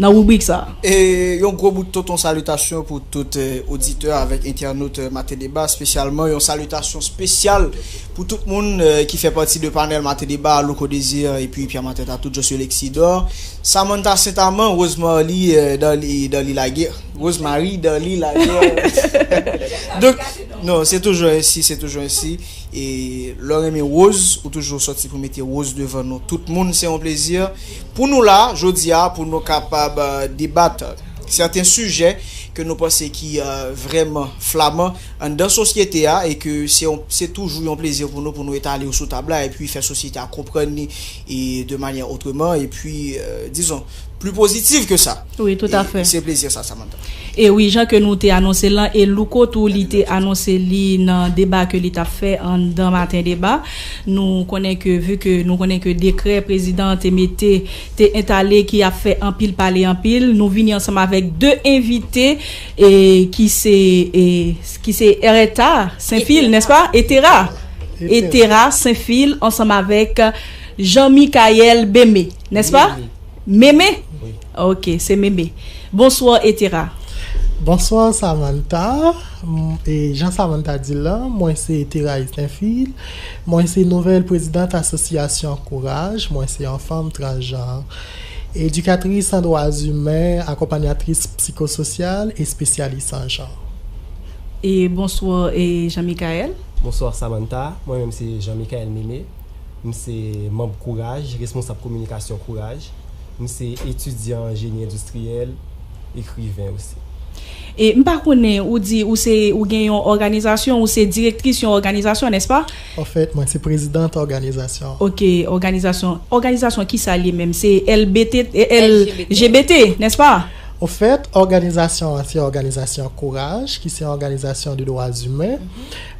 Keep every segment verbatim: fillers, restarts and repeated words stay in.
nan ribrik sa. E yon gwo bout tonton salitasyon pou tout, eh, oditè avèk entènot, eh, Maten Deba, espesyalman yon salitasyon espesyal pou tout moun, eh, ki fè pati de panèl Maten Deba, Louko Désir epi Pierre Martin Tatout, Josué Lexidor, Samantha Saint-Amand, Rosemary, eh, Darly, Darly Laguerre, Rosemary, Darly Laguerre. Donk, non, se toujou ensi, se toujou ensi. E lè w renmen woz, ou toujou sòti pou mete woz devan non tout moun, se yon plezi. Pou nou la, jodi a, pou nou kapab, eh, debat sèten sijè ke nou panse ki, eh, vrèman flaman anndan sosyete a e ke se yon, se toujou yon plezi pou nou, pou nou etale yo sou tab la epi fè sosyete a konprann li e de manyè otreman epi, eh, dizon, pli pozitiv ke sa. Wi, toutafè. E se plezi sa, Samantha. E wi, jan ke nou te anonse l lan, e Louko tou, li te anonse li nan deba ke li t ap fè anndan Maten Deba. Nou konnen ke, vi ke nou konnen ke dekrè prezidan an te mete, te entale, ki ap fè anpil pale anpil, nou vini ansanm avèk de envite, e ki se, e, ki se Ereta Senfil, nèspa? Etera. Etera. Etera Senfil ansanm avèk Jean Michael Beme, nèspa? Meme. Meme? Wi. Ok, se Meme. Bonswa, Etera. Bonswa, Samantha. M, e jan Samantha di l lan, mwen se Etera Senfil. Mwen se nouvèl prezidant asosyasyon Kouraj. Mwen se yon fanm transjan, edikatris an dwa imen, akonpanyatris psikososyal, espesyalis an jan. E bonswa, e Jean Michael. Bonswa, Samantha. Mwen menm se Jean Michael Meme. M se manm Kouraj, responsab kominikasyon Kouraj. M se etidyan an jeni endistriyèl, ekriven osi. E m pa konnen, ou di ou se, ou gen yon òganizasyon, ou se direktris yon òganizasyon, nèspa? Anfèt, mwen se prezidant òganizasyon. Ok, òganizasyon. Òganizasyon kisa l ye menm? Se L B T, e, L G B T, nèspa? Anfèt, òganizasyon an se òganizasyon Kouraj, ki se yon òganizasyon de dwa imen,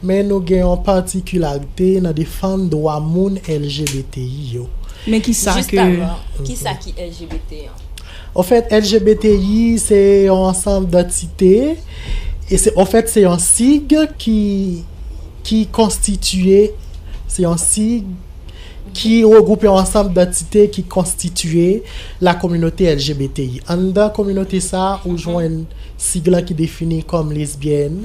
men nou gen yon patikilarite nan defann dwa moun L G B T I yo. Men kisa ke... Jisteman, kisa ki L G B T an? Anfèt, L G B T I se yon ansanm dantite, e se, anfèt, se yon sig ki, ki konstitiye, se yon sig ki regwoupe yon ansanm dantite ki konstitiye la kominote L G B T I. Anndan kominote sa a, ou jwenn sig lan ki defini kòm lesbyèn,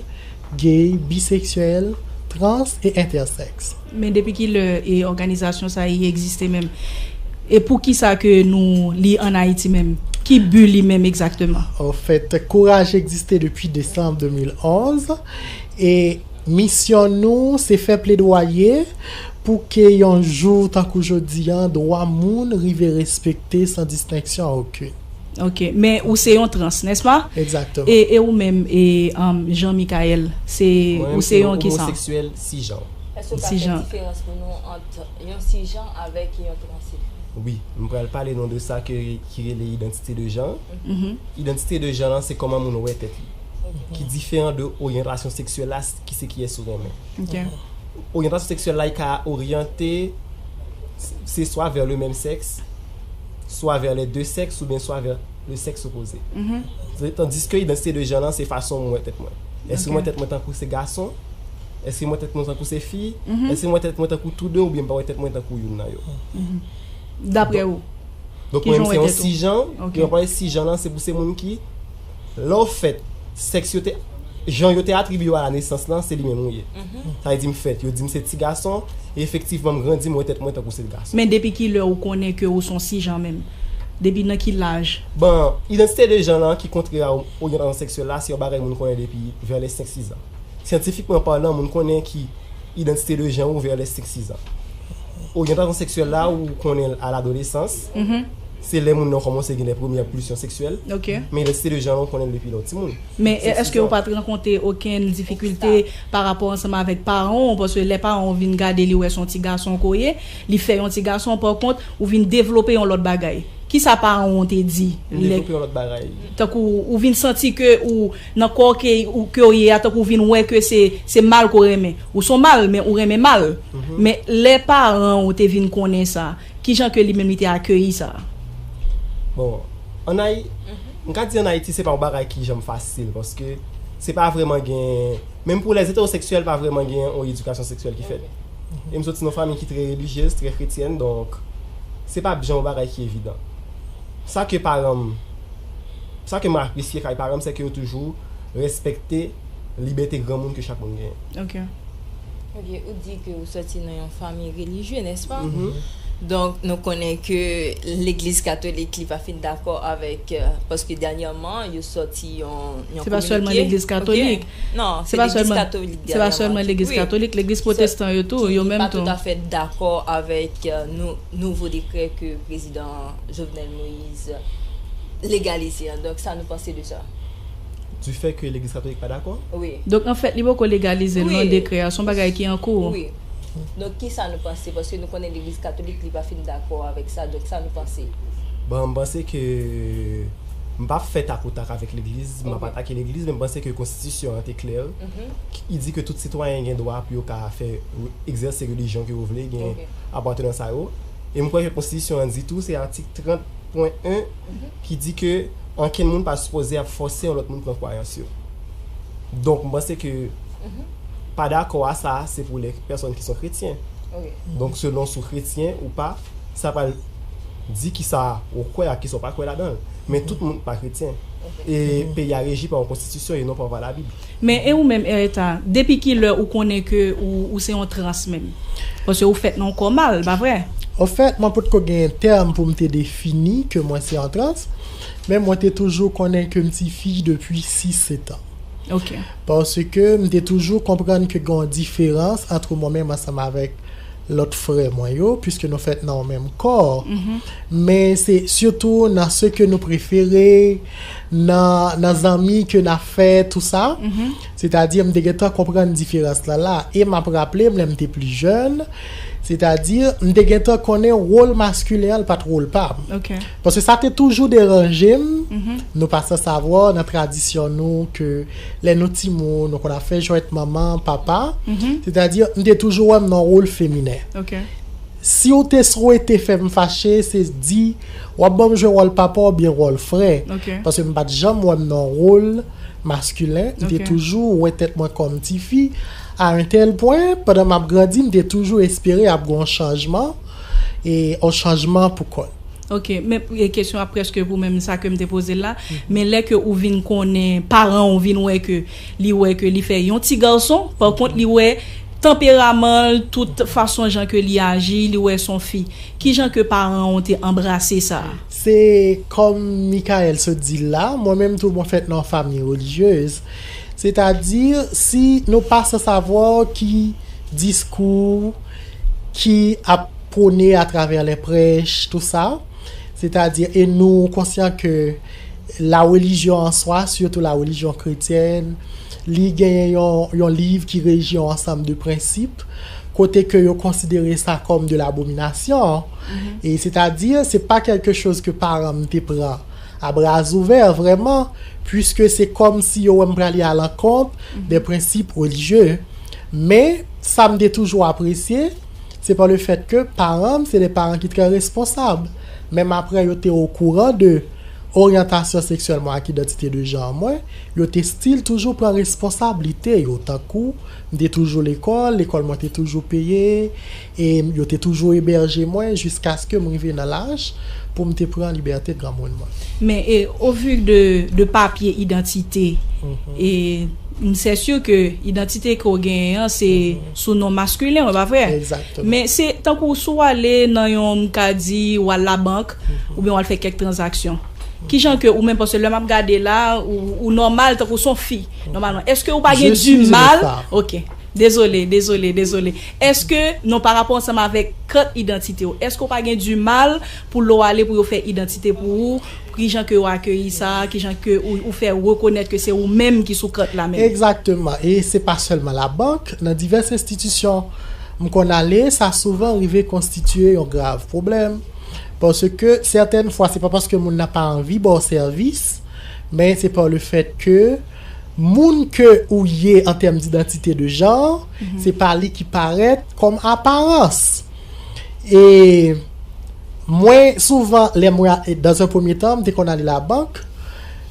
gay, biseksyèl, trans e entèsèks. Men depi ki lè e òganizasyon sa a egziste menm? E poukisa ke nou li ann Ayiti menm? Ki bi li menm egzakteman? Anfèt, Kouraj egziste depi desanm de mil onz e misyon nou se fè pledwaye pou ke yon jou tankou jodi a, dwa moun rive respekte san distenksyon okenn. Ok, men ou se yon trans, nèspa? Egzakteman. E, e ou menm, e, um, Jean Michael, se, ou se yon kisa? Mwen, mwen se yon omoseksyèl sijan. Èske w ka fè diferans pou nou ant yon sijan avèk yon transe? Wi, m pral pale nou de sa ke, ki rele idantite de jan. Mhm. Idantite de jan lan, se kòman moun wè tèt li. Ok. Ki diferan de oryantasyon seksyèl la, ki se kiyès ou renmen. Ok. Oryantasyon seksyèl la, li ka oryante, se swa vè le menm sèks, swa vè le de sèks, oubyen swa vè le sèks opoze. Mhm. Se, tandis ke idantite de jan lan, se fason mwen wè tèt mwen. Èske mwen wè tèt mwen tankou se gason? Èske mwen wè tèt mwen tankou se fi? Mhm. Èske mwen wè tèt mwen tankou tou de, oubyen m pa wè tèt mwen tankou youn nan yo? Mhm. Daprè ou? Donk, mwen menm se yon sijan. Ok. Lè w pale sijan lan, se pou se moun ki, lè w fèt, sèks yo te, jan yo te atribye w a la nesans lan, se li menm ou ye. Mhm. Sa vle di m fèt, yo di m se ti gason, e efektivman m grandi, m wè tèt mwen tankou se gason. Men depi ki lè ou konnen ke ou se yon sijan menm? Depi nan ki laj? Bon, idantite de jan lan ki kontrè a oryantasyon seksyèl la, se yon bagay moun konnen depi vè lè senk sis an. Syantifikman palan, moun konnen ki idantite de jan ou vè lè senk sis an. Oryantasyon seksyèl la, ou konnen l a ladolesans. Mhm. Se lè moun nan kòmanse gen de premyè pulsyon seksyèl. Ok. Men idantite de jan ou konnen l depi lè w timoun. Men èske ou pa t rankontre okenn difikilte pa rapò ansanm avèk paran w? Paske lè paran w vin gade li wè se yon ti gason ke w ye, li fè yon ti gason, pa kont, ou vin devlope yon lòt bagay. Kisa paran w te di? M devlope yon lòt bagay. Tankou ou vin santi ke ou, nan kò ke, ou, ke w ye a, tankou ou vin wè ke se, se mal ke w renmen. Ou se yon mal, men ou renmen mal. Mhm. Men lè paran w te vin konnen sa, kijan ke li menm li te akeyi sa? Bon, ann Ayi-, m ka di ann Ayiti, se pa yon bagay ki janm fasil, paske se pa vrèman gen, menm pou lè etewoseksyèl, pa vrèman gen yon edikasyon seksyèl ki fèt. E m soti nan yon fanmi ki trè relijyez, trè kretyèn, donk, se pa jan yon bagay ki evidan. Sa ke paran m Sa ke m apresye kay paran m, se ke yo toujou respekte libète granmoun ke chak moun genyen. Ok. Ok, ou di ke ou sòti nan yon fanmi relijye, nèspa? Donk, nou konnen ke legliz katolik li pa fin dakò avèk, euh, paske dènyèman, yo sòti yon, yon Se pa sèlman kominike. legliz katolik. Ok. Non, Se se pa legliz sèlman katolik se pa sèlman dènyèman. Legliz Wi. Katolik, legliz pwotestan yo tou, Ki yo pa menm tou. Toutafè dakò avèk, euh, nou, nouvo dekrè ke prezidan Jovenel Moïse legalize an. Donk, sa nou panse de sa? Du fait que legliz katolik pa dakò? Wi. Donk, anfèt, li poko legalize l nan Wi. Dekrè a, se yon bagay ki an kou. Wi. Donk, ki sa nou panse? Paske nou konnen legliz katolik li pa fin dakò avèk sa. Donk, sa nou panse? Bon, m panse ke m pa fè tak ou tak avèk legliz, m Ok. pa atake legliz, men m panse ke konstitisyon an te klè. Mhm. Li di ke tout sitwayen gen dwa pou yo ka fè egzèse relijyon ke yo vle, gen Ok. apartenans a yo. E m kwè ke konstitisyon an di tou, se atik trant pwen en Mhm. ki di ke ankenn moun pa sipoze ap fòse yon lòt moun pran kwayans yo. Donk, m panse ke Mhm. pa dakò a sa, se pou les personnes qui sont chrétiens. Ok. Donk, selon si w kretyen ou pa, sa pral di ki sa ou kwè ak ki sa ou pa kwè ladan l. Men tout moun pa kretyen. E peyi a reji pa yon konstitisyon e non pa pa Labib. Men e ou menm, Hereta, depi ki lè ou konnen ke ou, ou se yon trans menm? Paske ou fèt nan yon kò mal, pa vre? Anfèt, mwen potko gen tèm pou m te defini ke mwen se yon trans, men mwen te toujou konnen ke m tifi depi sis sèt an. Ok. Paske m te toujou konprann ke gen yon diferans ant mwen menm ansanm avèk lòt frè mwen yo, puiske nou fèt nan yon menm kò. Men se sitou nan se ke nou prefere, nan, nan zanmi ke n ap fè, tou sa. Sètadi, m te gentan konprann diferans lan la. E m ap raple m, lè m te pli jèn, sètadi, m te gentan konnen wòl maskilen an, l pa t wòl pa m. Ok. Paske sa te toujou deranje m. Nou pa san savwa nan tradisyon nou ke lè nou timoun, nou konn ap fè jwèt manman, papa. Sètadi, m te toujou wè m nan wòl feminen. Ok. Si w te swete fè m fache, se di, w ap ban m jwe wòl papa oubyen wòl frè. Ok. Paske m pa t janm wè m nan wòl maskilen. M te Ok. toujou wè tèt mwen kòm tifi. A un tel pwen, pandan m ap grandi, m te toujou espere ap gen yon chanjman. E yon chanjman pou kò l. Ok, men e kesyon ap prèske pou menm sa ke m te poze l la. Men lè ke ou vin konnen, paran ou vin wè ke li wè ke li fè yon ti gason, pa kont li wè tanperaman l, tout fason jan ke li aji, li wè s on fi. Ki jan ke paran ou te anbrase sa? Se kòm Michael sot di l la, mwen menm tou mwen fèt nan yon fanmi relijyez. Sètadi, si nou pa san savwa ki diskou ki ap pwone atravè lè prèch, tou sa, sètadi, e nou konsyan ke la relijyon an swa, sitou la relijyon kretyèn, li genyen yon, yon liv ki reji yon ansanm de prensip, kote ke yo konsidere sa kòm de labominasyon. E sètadi, se pa kèlke choz ke paran m te pran a bra ouvè vrèman, puiske se kòm si yo wè m prale alankont de prensip relijye. Men, sa m te toujou apresye, se pa le fèt ke paran m se de paran ki trè responsab. Menm apre yo te okouran de oryantasyon seksyèl mwen ak idantite de jan mwen, yo te still toujou pran responsablite yo, tankou m te toujou lekòl, lekòl mwen te toujou peye, e yo te toujou ebèje mwen jiskaske m rive nan laj pou m te pran libète granmoun mwen. Men e, au vu de, de papye idantite, e m sè si ke idantite ke w genyen an, se sou non maskilen, wi, pa vre? Egzakteman. Men se tankou si w ale nan yon, m ka di, w al labank, oubyen w al fè kèk tranzaksyon. Kijan ke ou menm, paske lè m ap gade la, ou, ou nòmal tankou s on fi, nòmalman. Èske ou pa gen Je suis une dimal? femme. Ok. Dezole, dezole, dezole. Èske, non, pa rapò ansanm avèk kat idantite w, èske ou pa gen dimal pou lè w ale pou yo fè idantite pou ou? Kijan ke w akeyi sa? Kijan ke ou, ou fè rekonèt ke se ou menm ki sou kat la menm? Egzakteman. E se pa sèlman labank, nan divès enstitisyon m konn ale, sa souvan rive konstitye yon grav pwoblèm. Paske sètèn fwa, se pa paske moun nan pa anvi ba w sèvis, men se pa le fèt ke moun ke ou ye an tèm didantite de jan, se pa li ki parèt kòm aparans. E mwen, souvan, lè mwen, dans un premier temps, m te konn ale labank,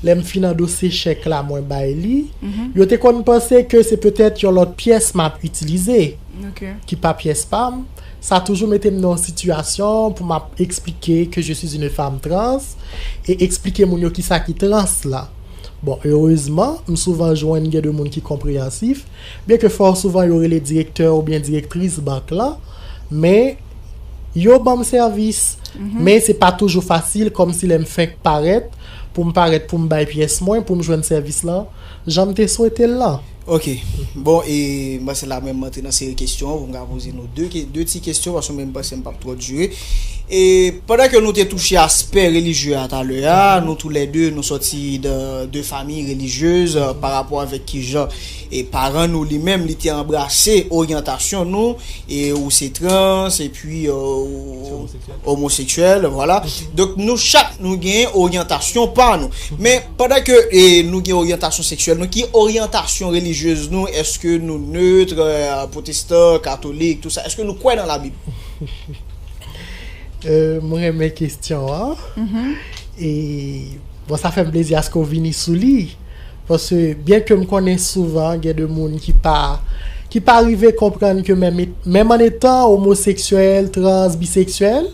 lè m fin andose chèk la, mwen bay li, yo te konn panse ke se petèt yon lòt pyès m ap itilize, Ok. ki pa pyès pa m. Sa toujou mete m nan yon sitiyasyon pou m ap eksplike ke je suis une femme trans e eksplike moun yo kisa ki trans la. Bon, erezman, m souvan jwenn gen de moun ki konpreyansif, byen ke fò souvan yo rele direktè oubyen direktris bank lan, men yo ban m sèvis. Men se pa toujou fasil, kòmsi lè m fenk parèt, pou m parèt pou m bay pyès mwen, pou m jwenn sèvis lan, jan m te swete l lan. Ok. Bon, e mwen se la menm m antre nan seri kesyon an pou m ka poze nou de, ke- de ti kesyon, paske mwen m panse m p ap twò dire. E pandan ke nou te touche aspè relijye a talè a, nou toulède nou sòti de, de famiy relijyez, euh, pa rapò avèk kijan e paran nou li menm li te anbrase oryantasyon nou, e ou se trans, epi euh, ou omoseksyèl, vwala. Donk nou chak nou gen oryantasyon pa nou. Men pandan ke e, nou gen oryantasyon seksyèl nou, ki oryantasyon relijyez nou? Èske nou nèt, euh, pwotestan, katolik, tou sa? Èske nou kwè nan Labib? Euh, mwen renmen kesyon an. E bon, sa fè m plezi aske w vini sou li. Paske byen ke m konnen souvan gen de moun ki pa ki pa rive konprann ke menm, menm an etan omoseksyèl, trans, biseksyèl,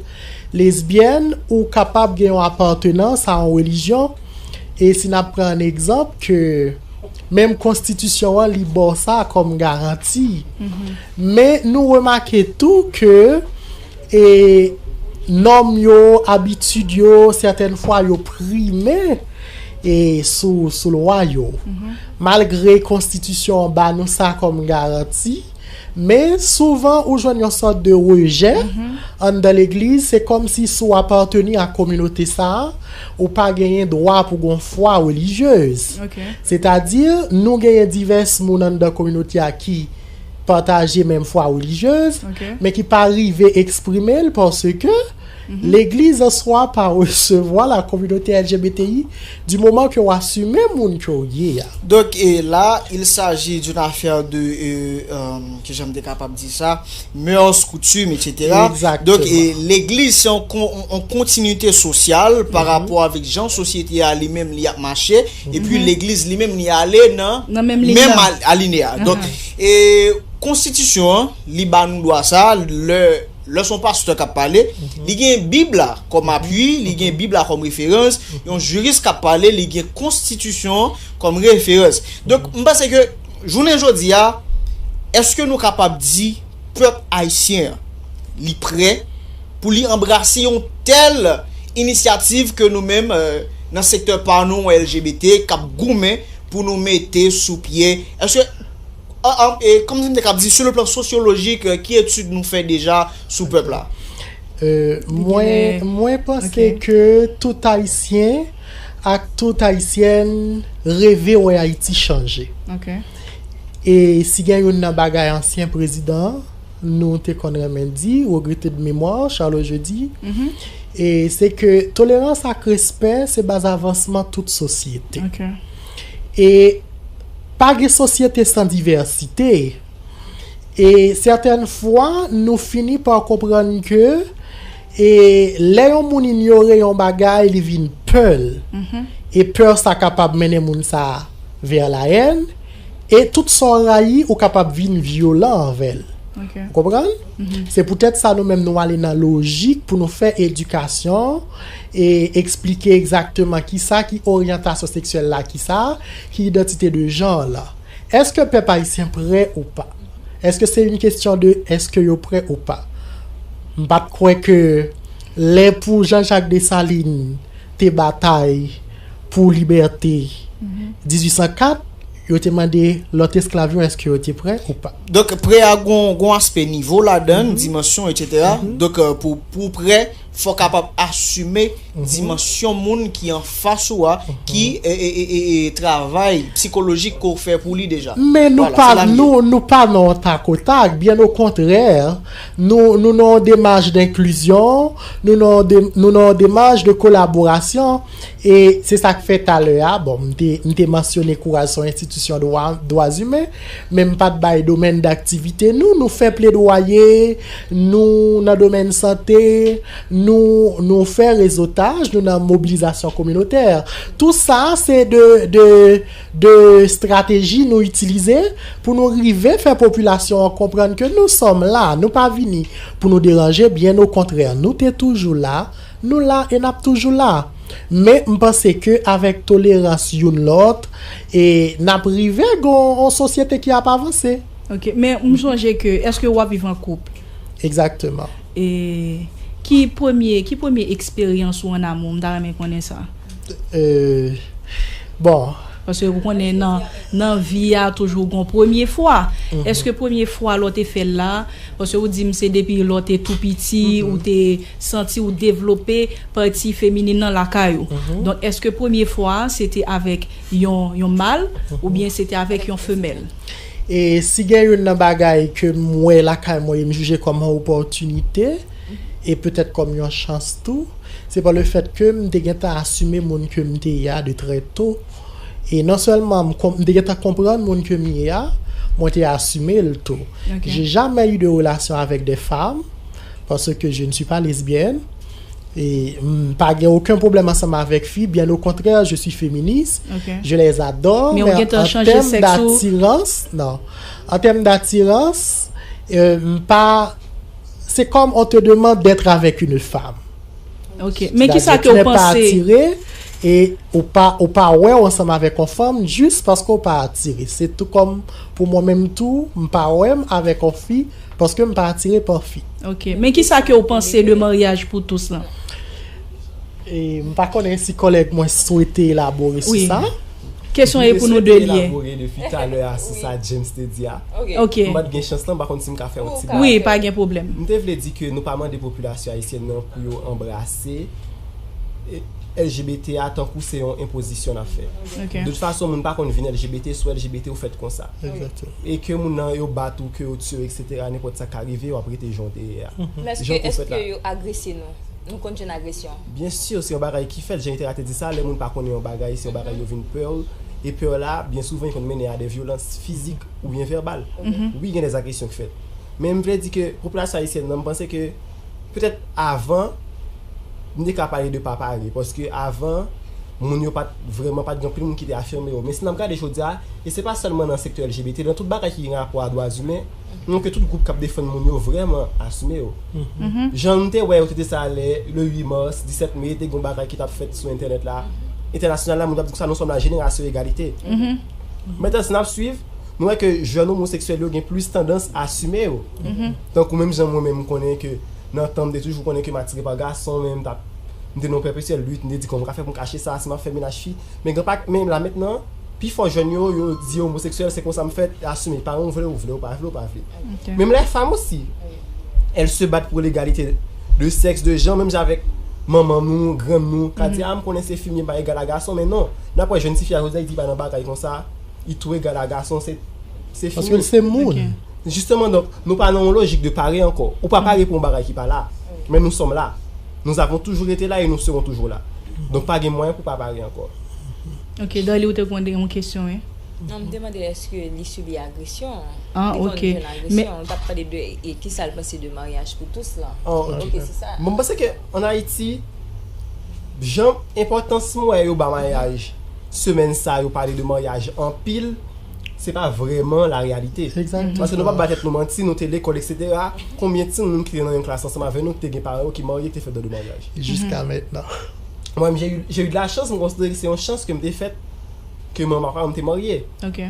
lesbyèn, ou kapab gen yon apatenans a yon relijyon. E si n ap pran an egzanp ke menm konstitisyon an li ba w sa kòm garanti. Men nou remake tou ke e nòm yo, abitid yo, sètèn fwa yo prime e sou, sou lwa yo. Malgre konstitisyon an ba nou sa kòm garanti, men souvan ou jwenn yon sòt de rejè anndan legliz, se kòmsi si w apateni a kominote sa a, ou pa genyen dwa pou gon fwa relijyez. Sètadi, nou genyen divès moun anndan kominote a ki pataje menm fwa relijyez, men ki pa rive eksprime l paske legliz an swa pa resevwa la kominote L G B T I di moman ke w asime moun ke w ye a. Donk, e la, il s'agit d'une affaire de, euh, euh, ke jan m te kapab di sa, mœurs, coutumes, et cetera. Donk, e legliz se yon kon- yon kontinite sosyal pa rapò avèk jan sosyete a li menm li ap mache, epi legliz li menm li ale nan menm al- alineya. Donk, e konstitisyon an, li ba nou dwa sa, lè, lè se yon pastè k ap pale, li gen Bib la kòm apui, li gen Bib la kòm referans, yon jiris k ap pale, li gen konstitisyon an kòm referans. Donk, m panse ke jounen jodi a, èske nou kapab di pèp ayisyen an, li prè pou li anbrase yon tèl inisyativ ke nou menm, euh, nan sektè pa nou, L G B T, k ap goumen pou nou mete sou pye? Èske, an, an, e, kòm si m te kab di, sou le plan sosyolojik, euh, ki etid nou fè deja sou pèp la? Euh, mwen, mwen panse ke tout Ayisyen ak tout Ayisyèn reve wè Ayiti chanje. E si gen youn nan bagay ansyen prezidan nou te konn renmen di, regretté de mémoire, Charles Jeudy, e se ke tolerans ak respè se baz avansman tout sosyete. E pa gen sosyete san divèsite. E sètèn fwa, nou fini pa konprann ke e lè yon moun inyore yon bagay, li vin pè l. E pè sa kapab mennen moun sa vè la haine. E tout sa w rayi, ou kapab vin vyolan anvè l. Ou konprann? Se poutèt sa nou menm nou ale nan lojik pou nou fè edikasyon e eksplike egzakteman kisa ki oryantasyon seksyèl la, kisa ki idantite de jan la. Èske pèp ayisyen prè ou pa? Èske se yon kesyon de èske yo prè ou pa? M pa t kwè ke lè pou Jean-Jacques Dessalines te batay pou libète dizuit san kat, yo te mande lòt esklav yo èske yo te prè ou pa. Donk, prè a gon, gon aspè nivo ladan l, dimansyon, et cetera. Donk, euh, pou, pou prè, fò w kapab asime dimansyon moun ki anfas ou a, ki, e, e, e, e, e travay sikolojik ke w fè pou li deja. Men nou pa, nou, nou pa nan yon takotak, byen okontrè, nou, nou nan yon demach denklizyon, nou nan yon de-, nou nan yon demach de kolaborasyon, e se sa k fè talè a, bon, m te, m te mansyone Kouraj se yon enstitisyon dwa, dwa imen, men m pa t bay domèn daktivite nou, nou fè pledwaye, nou nan domèn sante, Nou, nou fè rezotaj, nou nan mobilizasyon kominotè. Tou sa, se de, de, de strateji nou itilize pou nou rive fè popilasyon an konprann ke nou sòm la, nou pa vini pou nou deranje, byen okontrè, nou te toujou la, nou la e n ap toujou la. Men m panse ke avèk tolerans youn lòt, e n ap rive gon yon sosyete ki ap avanse. Ok, men m sonje ke, èske w ap viv an koup? Egzakteman. E ki premye, ki premye eksperyans ou an amou? M ta renmen konnen sa. Euh, bon. Paske ou konnen nan, nan vi a toujou gon premye fwa. Èske premye fwa lè w te fè l la, paske ou di m se depi lè w te tou piti, ou te santi ou devlope pati feminin nan lakay ou. Donk, èske premye fwa a se te avèk yon, yon mal, oubyen se te avèk yon femèl? E si gen youn nan bagay ke m wè lakay mwen e m jije kòm yon opòtinite, e petèt kòm yon chans tou, se pa le fèt ke m te gentan asime moun ke m te ye a de trè to. E non sèlman m, m te gentan konprann moun ke m ye a, mwen te asime l tou. Ok. J'ai jamais eu de relation avec des femmes, parce que je ne suis pas lesbienne. E m pa gen okenn pwoblèm ansanm avèk fi, byen okontrè, je suis féministe, Ok. je les adore, Men ou mais gentan en chanje termes sèks ou? D'attirance, non. En termes d'attirance, euh, m pa, c'est comme on te demande d'être avec une femme. Ok, men kisa ke Tu ou n'es pas panse? Attiré, e ou pa, ou pa wè w ansanm avèk yon fanm jis paske ou pa atire. Se tou kòm pou mwen menm tou, m pa wè m avèk yon fi paske m pa atire pa fi. Ok, men kisa ke ou panse de maryaj pou tous lan? E m pa konnen si kòlèg mwen swete elabore sou Wi. Sa. Kesyon e pou nou de li ye. Elabore depi talè a sou sa James te di a. Ok. M pa t gen chans lan, pa konn si m ka fè yon ti. Wi, pa gen pwoblèm. M te vle di ke nou pa mande popilasyon ayisyèn nan pou yo anbrase e, L G B T a tankou se yon enpozisyon n ap fè. Ok. De tout fason, moun pa konn vin L G B T, si w L G B T ou fèt konsa. Egzakteman. E ke moun nan yo bat ou, ke yo tiye w, et cetera, nenpòt sa ka rive, w ap rete jan w te ye a. Men èske, Jan ke w fèt èske la. Yo agrese nou? Nou konn jwenn agresyon? Byen si, se yon bagay ki fèt, jan Itera te di sa, lè moun pa konnen yon bagay, se yon bagay yo vin pè w, e pè w la, byen souvan, li konn mennen a de vyolans fizik oubyen vèbal. Wi, gen de agresyon ki fèt. Men m vle di ke popilasyon ayisyèn nan, m panse ke petèt avan, m te ka pale de pa pare, paske avan, moun yo pa t vrèman, pa t gen anpil moun ki te afime yo. Men si n ap gade jodi a, e se pa sèlman nan sektè L G B T, nan tout bagay ki gen rapò a dwa imen, nou ke tout gwoup k ap defann moun yo vrèman asime yo. Jan nou te wè yo te di sa lè, le uit mas, disèt me, te gen yon bagay ki t ap fèt sou entènèt la, entènasyonal la, moun t ap di konsa, nous sommes la génération égalité. Mentnan, si n ap swiv, nou wè ke jèn omoseksyèl yo gen plis tandans asime yo. Tankou menm jan mwen menm m konnen ke nan tan m te toujou konnen ke m atire pa gason, men m t ap, m te nan yon pèpetyèl lit, m te di kòman m ka fè pou m kache sa, si m ap fè mennaj fi. Men gen pa, men la mentnan, pifò jèn yo, yo di yo omoseksyèl, se konsa m fèt, asime. Paran w vle, ou vle, ou pa vle, ou pa vle. Ok. Menm lè fanm osi, elles se battent pour l'égalité de sexe, de genre, menm jan avèk manman nou, grann nou, ka di, a, m konnen se fi m ye, m pa egal a gason, men non. N ap wè jèn ti fi a jodi a, li di pa nan bagay konsa, li tou egal a gason, se, se fini. Paske l se moun. Ok. Jisteman, donk, nou pa nan yon lojik de pare ankò. Ou pa pare pou yon bagay ki pa la. Men nous sommes là. Nous avons toujours été là et nous serons toujours là. Donk, pa gen mwayen pou pa pare ankò. Ok, Darly, ou te konn gen yon kesyon, wi? Non, m te mande èske li sibi agresyon. Ah, Li konn ok. Jwenn agresyon. Ou t ap pale de e, kisa l panse de maryaj pou tous lan. Oh, ok. Ok, se sa. Bon, m panse ke an Ayiti, jan enpòtans m wè yo ba maryaj semèn sa, yo pale de maryaj anpil, se pa vrèman la reyalite. Egzakteman. Paske nou p ap ba tèt nou manti, nou te lekòl, et cetera. Konbyen timoun ki te nan yon klas ansanm avè nou, ki te gen paran yo ki marye, ki te fè don de maryaj? Jiska mentnan. Mwen, j'ai eu, j'ai eu de la chance, mwen konsidere ke se yon chans ke m te fèt, ke manman pa m te marye. Ok.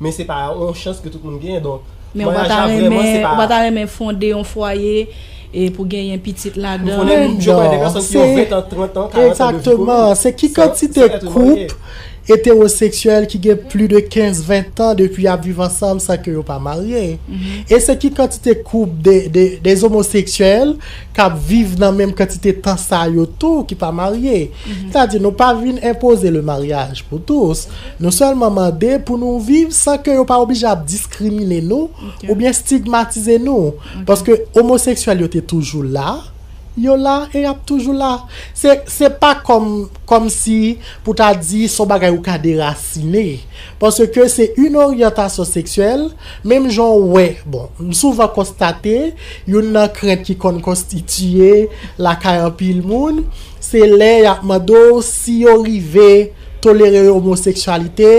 Men se pa yon chans ke tout moun genyen, donk, Men ou pa ta maryaj la vrèman, se renmen, pa ou pa ta renmen fonde yon fwaye e pou genyen pitit M ladan. konnen moun yo konnen de pèsonn ki yo Non, ven tan, trant an, karant an de vi Egzakteman. komin. Se ki San, kantite san èt marye. Koup etewoseksyèl ki gen plis de kenz, ven tan depi y ap viv ansanm san ke yo pa marye? E se ki kantite koup de, de, de omoseksyèl k ap viv nan menm kantite tan sa yo tou ki pa marye? Sètadi, nou pa vin enpoze le maryaj pou tous. Nou sèlman mande pou nou viv san ke yo pa oblije ap diskrimine nou Ok. Oubyen stigmatize nou. Paske omoseksyèl yo te toujou la, Yo la e y ap toujou la. Se, se pa kòm, kòmsi pou ta di se yon bagay ou ka derasine. Paske se yon oryantasyon seksyèl, menm jan w wè, bon, m souvan konstate, youn nan krent ki konn konstitiye lakay anpil moun, se lè y ap mande w si yo rive tolere omoseksyalite,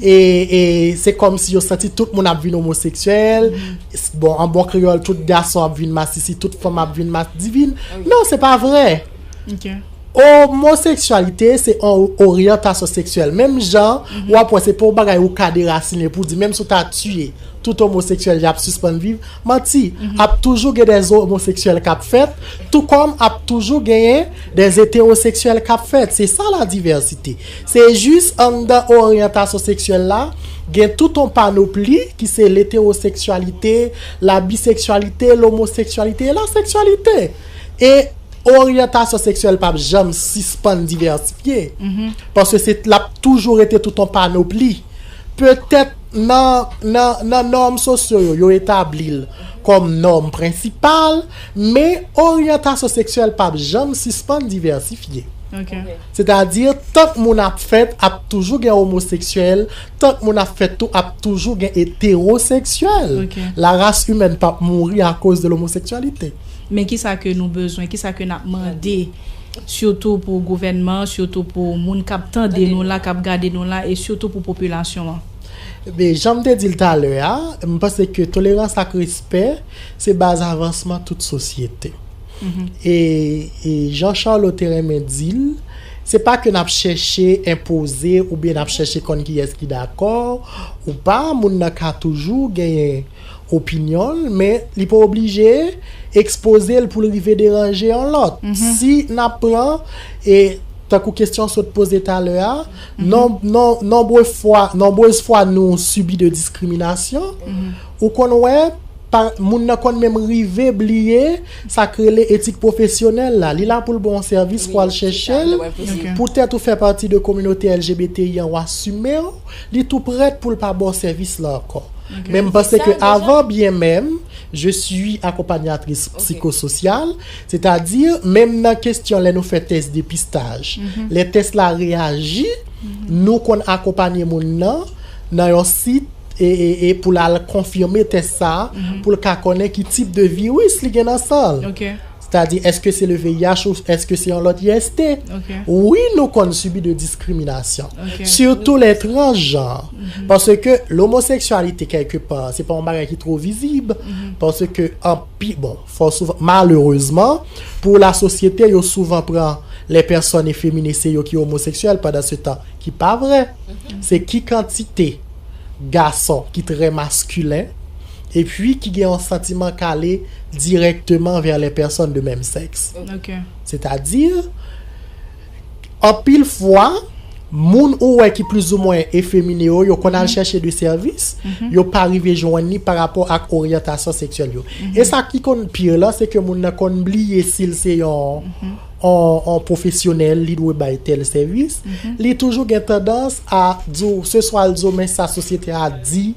e, e se kòmsi yo santi tout moun ap vin omoseksyèl. S- Bon, an bon kreyòl, tout gason ap vin masisi, tout fanm ap vin mas divin. Non, se pa vre. Ok. Omoseksyalite se yon oryantasyon seksyèl. Menm jan, w ap wè se pa yon bagay ou ka derasine pou di, menm si w ta tiye tout omoseksyèl, y ap sispann viv. Manti, ap toujou gen de omoseksyèl k ap fèt, tou kòm ap toujou genyen de etewoseksyèl k ap fèt. Se sa la divèsite. Se jis anndan oryantasyon seksyèl la, gen tout yon panopli ki se letewoseksyalite, labiseksyalite, lomoseksyalite e laseksyalite. E oryantasyon seksyèl p ap janm sispann divèsifye. Paske se l ap toujou rete tout yon panopli. Petèt nan, nan, nan nòm sosyo yo, yo etabli l kòm nòm prensipal, men oryantasyon seksyèl p ap janm sispann divèsifye. Ok. Sètadi, tank moun ap fèt, ap toujou gen omoseksyèl, tank moun ap fèt tou, ap toujou gen etewoseksyèl. Ok. La race humaine p ap mouri akoz de lomoseksyalite. Men kisa ke nou bezwen, kisa ke n ap mande, sitou pou gouvènman, sitou pou moun k ap tande nou la, k ap gade nou la, e sitou pou popilasyon an? Men, jan m te di l talè a, m panse ke tolerans ak respè se baz avansman tout sosyete. E, e jan Charlot te renmen di l, se pa ke n ap chèche enpoze oubyen n ap chèche konn kiyès ki dakò ou pa. Moun nan ka toujou genyen opinyon l, men li pa oblije ekspoze l pou l rive deranje yon lòt. Si n ap pran, e tankou kesyon w sot poze talè a, non, non, nonbre fwa, nonbrez fwa nou sibi de diskriminasyon, ou konn wè, pa, moun nan konn menm rive bliye sa k rele etik pwofesyonèl la. Li la pou l ba w yon sèvis, pou al chèche l. Poutèt ou fè pati de kominote L G B T I an, w asime w, li tou prèt pou l pa ba w sèvis la ankò. Men m panse ke avan byen menm, je suis accompagnatrice psychosociale, sètadi, menm nan kesyon lè nou fè tès depistaj, lè tès la reyaji, nou konn akonpanye moun nan nan yon sit e, e, e pou l al konfime tès sa a, pou l ka konnen ki tip de viris li gen nan san l. Ok. Sètadi, èske se le V I H ou èske se yon lòt I S T? Ok. Wi, nou konn sibi de diskriminasyon. Ok. Sitou lè transjan. Paske lomoseksyalite, kèlkepa, se pa yon bagay ki twò vizib. Paske, anpi, bon, fò souvan, malerezman, pou lasosyete, yo souvan pran lè pèsòn efemine, se yo ki omoseksyèl, pandan se tan, ki pa vre. Se ki kantite gason ki trè maskilen, epi ki gen yon santiman k ale dirèkteman vè lè pèsòn de menm sèks. Ok. Sètadi, anpil fwa, moun ou wè ki plizoumwen efemine yo, yo konn al chèche de sèvis, yo pa rive jwenn li pa rapò ak oryantasyon seksyèl yo. E sa ki konn pi la, se ke moun nan konn bliye si l se yon, yon, yon pwofesyonèl, li dwe bay tèl sèvis. Li toujou gen tandans a di w, se swa l di w, men sa sosyete a di,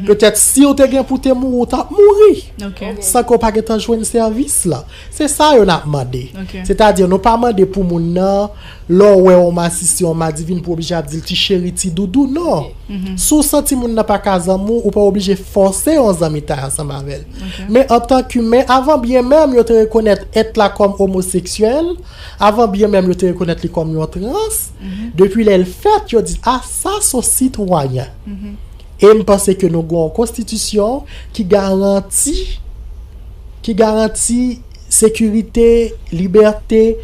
petèt si w te gen pou te mouri, w t ap mouri. Ok. San ke w pa gentan jwenn sèvis la. Se sa yo n ap mande. Ok. Sètadi, nou pa mande pou moun nan, lè w wè yon masisi, yon madivin, pou oblije ap di l ti cheri, ti doudou, non. Si w santi moun nan pa ka zanmi w, ou pa oblije fòse yon zanmitay ansanm avè l. Men antanke imen, avan byen menm yo te rekonèt èt la kòm omoseksyèl, avan byen menm yo te rekonèt li kòm yon trans, depi lè l fèt, yo di, a, sa se yon sitwayen. E m panse ke nou gen yon konstitisyon ki garanti, ki garanti sekirite, libète,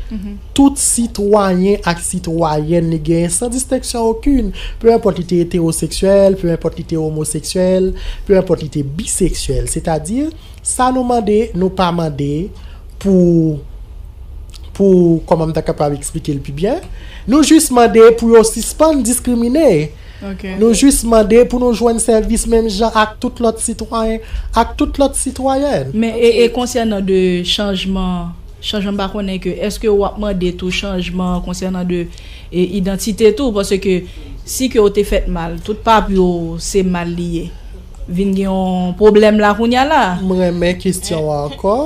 tout sitwayen ak sitwayèn li genyen san distenksyon okenn. Pe enpòt li te etewoseksyèl, pe enpòt li te omoseksyèl, pe enpòt li te biseksyèl. Sètadi, sa nou mande, nou pa mande pou, pou, kòman m ta kapab eksplike l pi byen? Nou jis mande pou yo sispann diskrimine. Ok. Nou jis mande pou nou jwenn sèvis menm jan ak tout lòt sitwayen, ak tout lòt sitwayèn. Men e, e konsènan de chanjman, chanjman m pa konnen ke, èske w ap mande tou chanjman konsènan de e, idantite tou, paske si ke w te fèt mal, tout papye w se mal li ye. Vin gen yon pwoblèm la kounye a la. M renmen kesyon an ankò.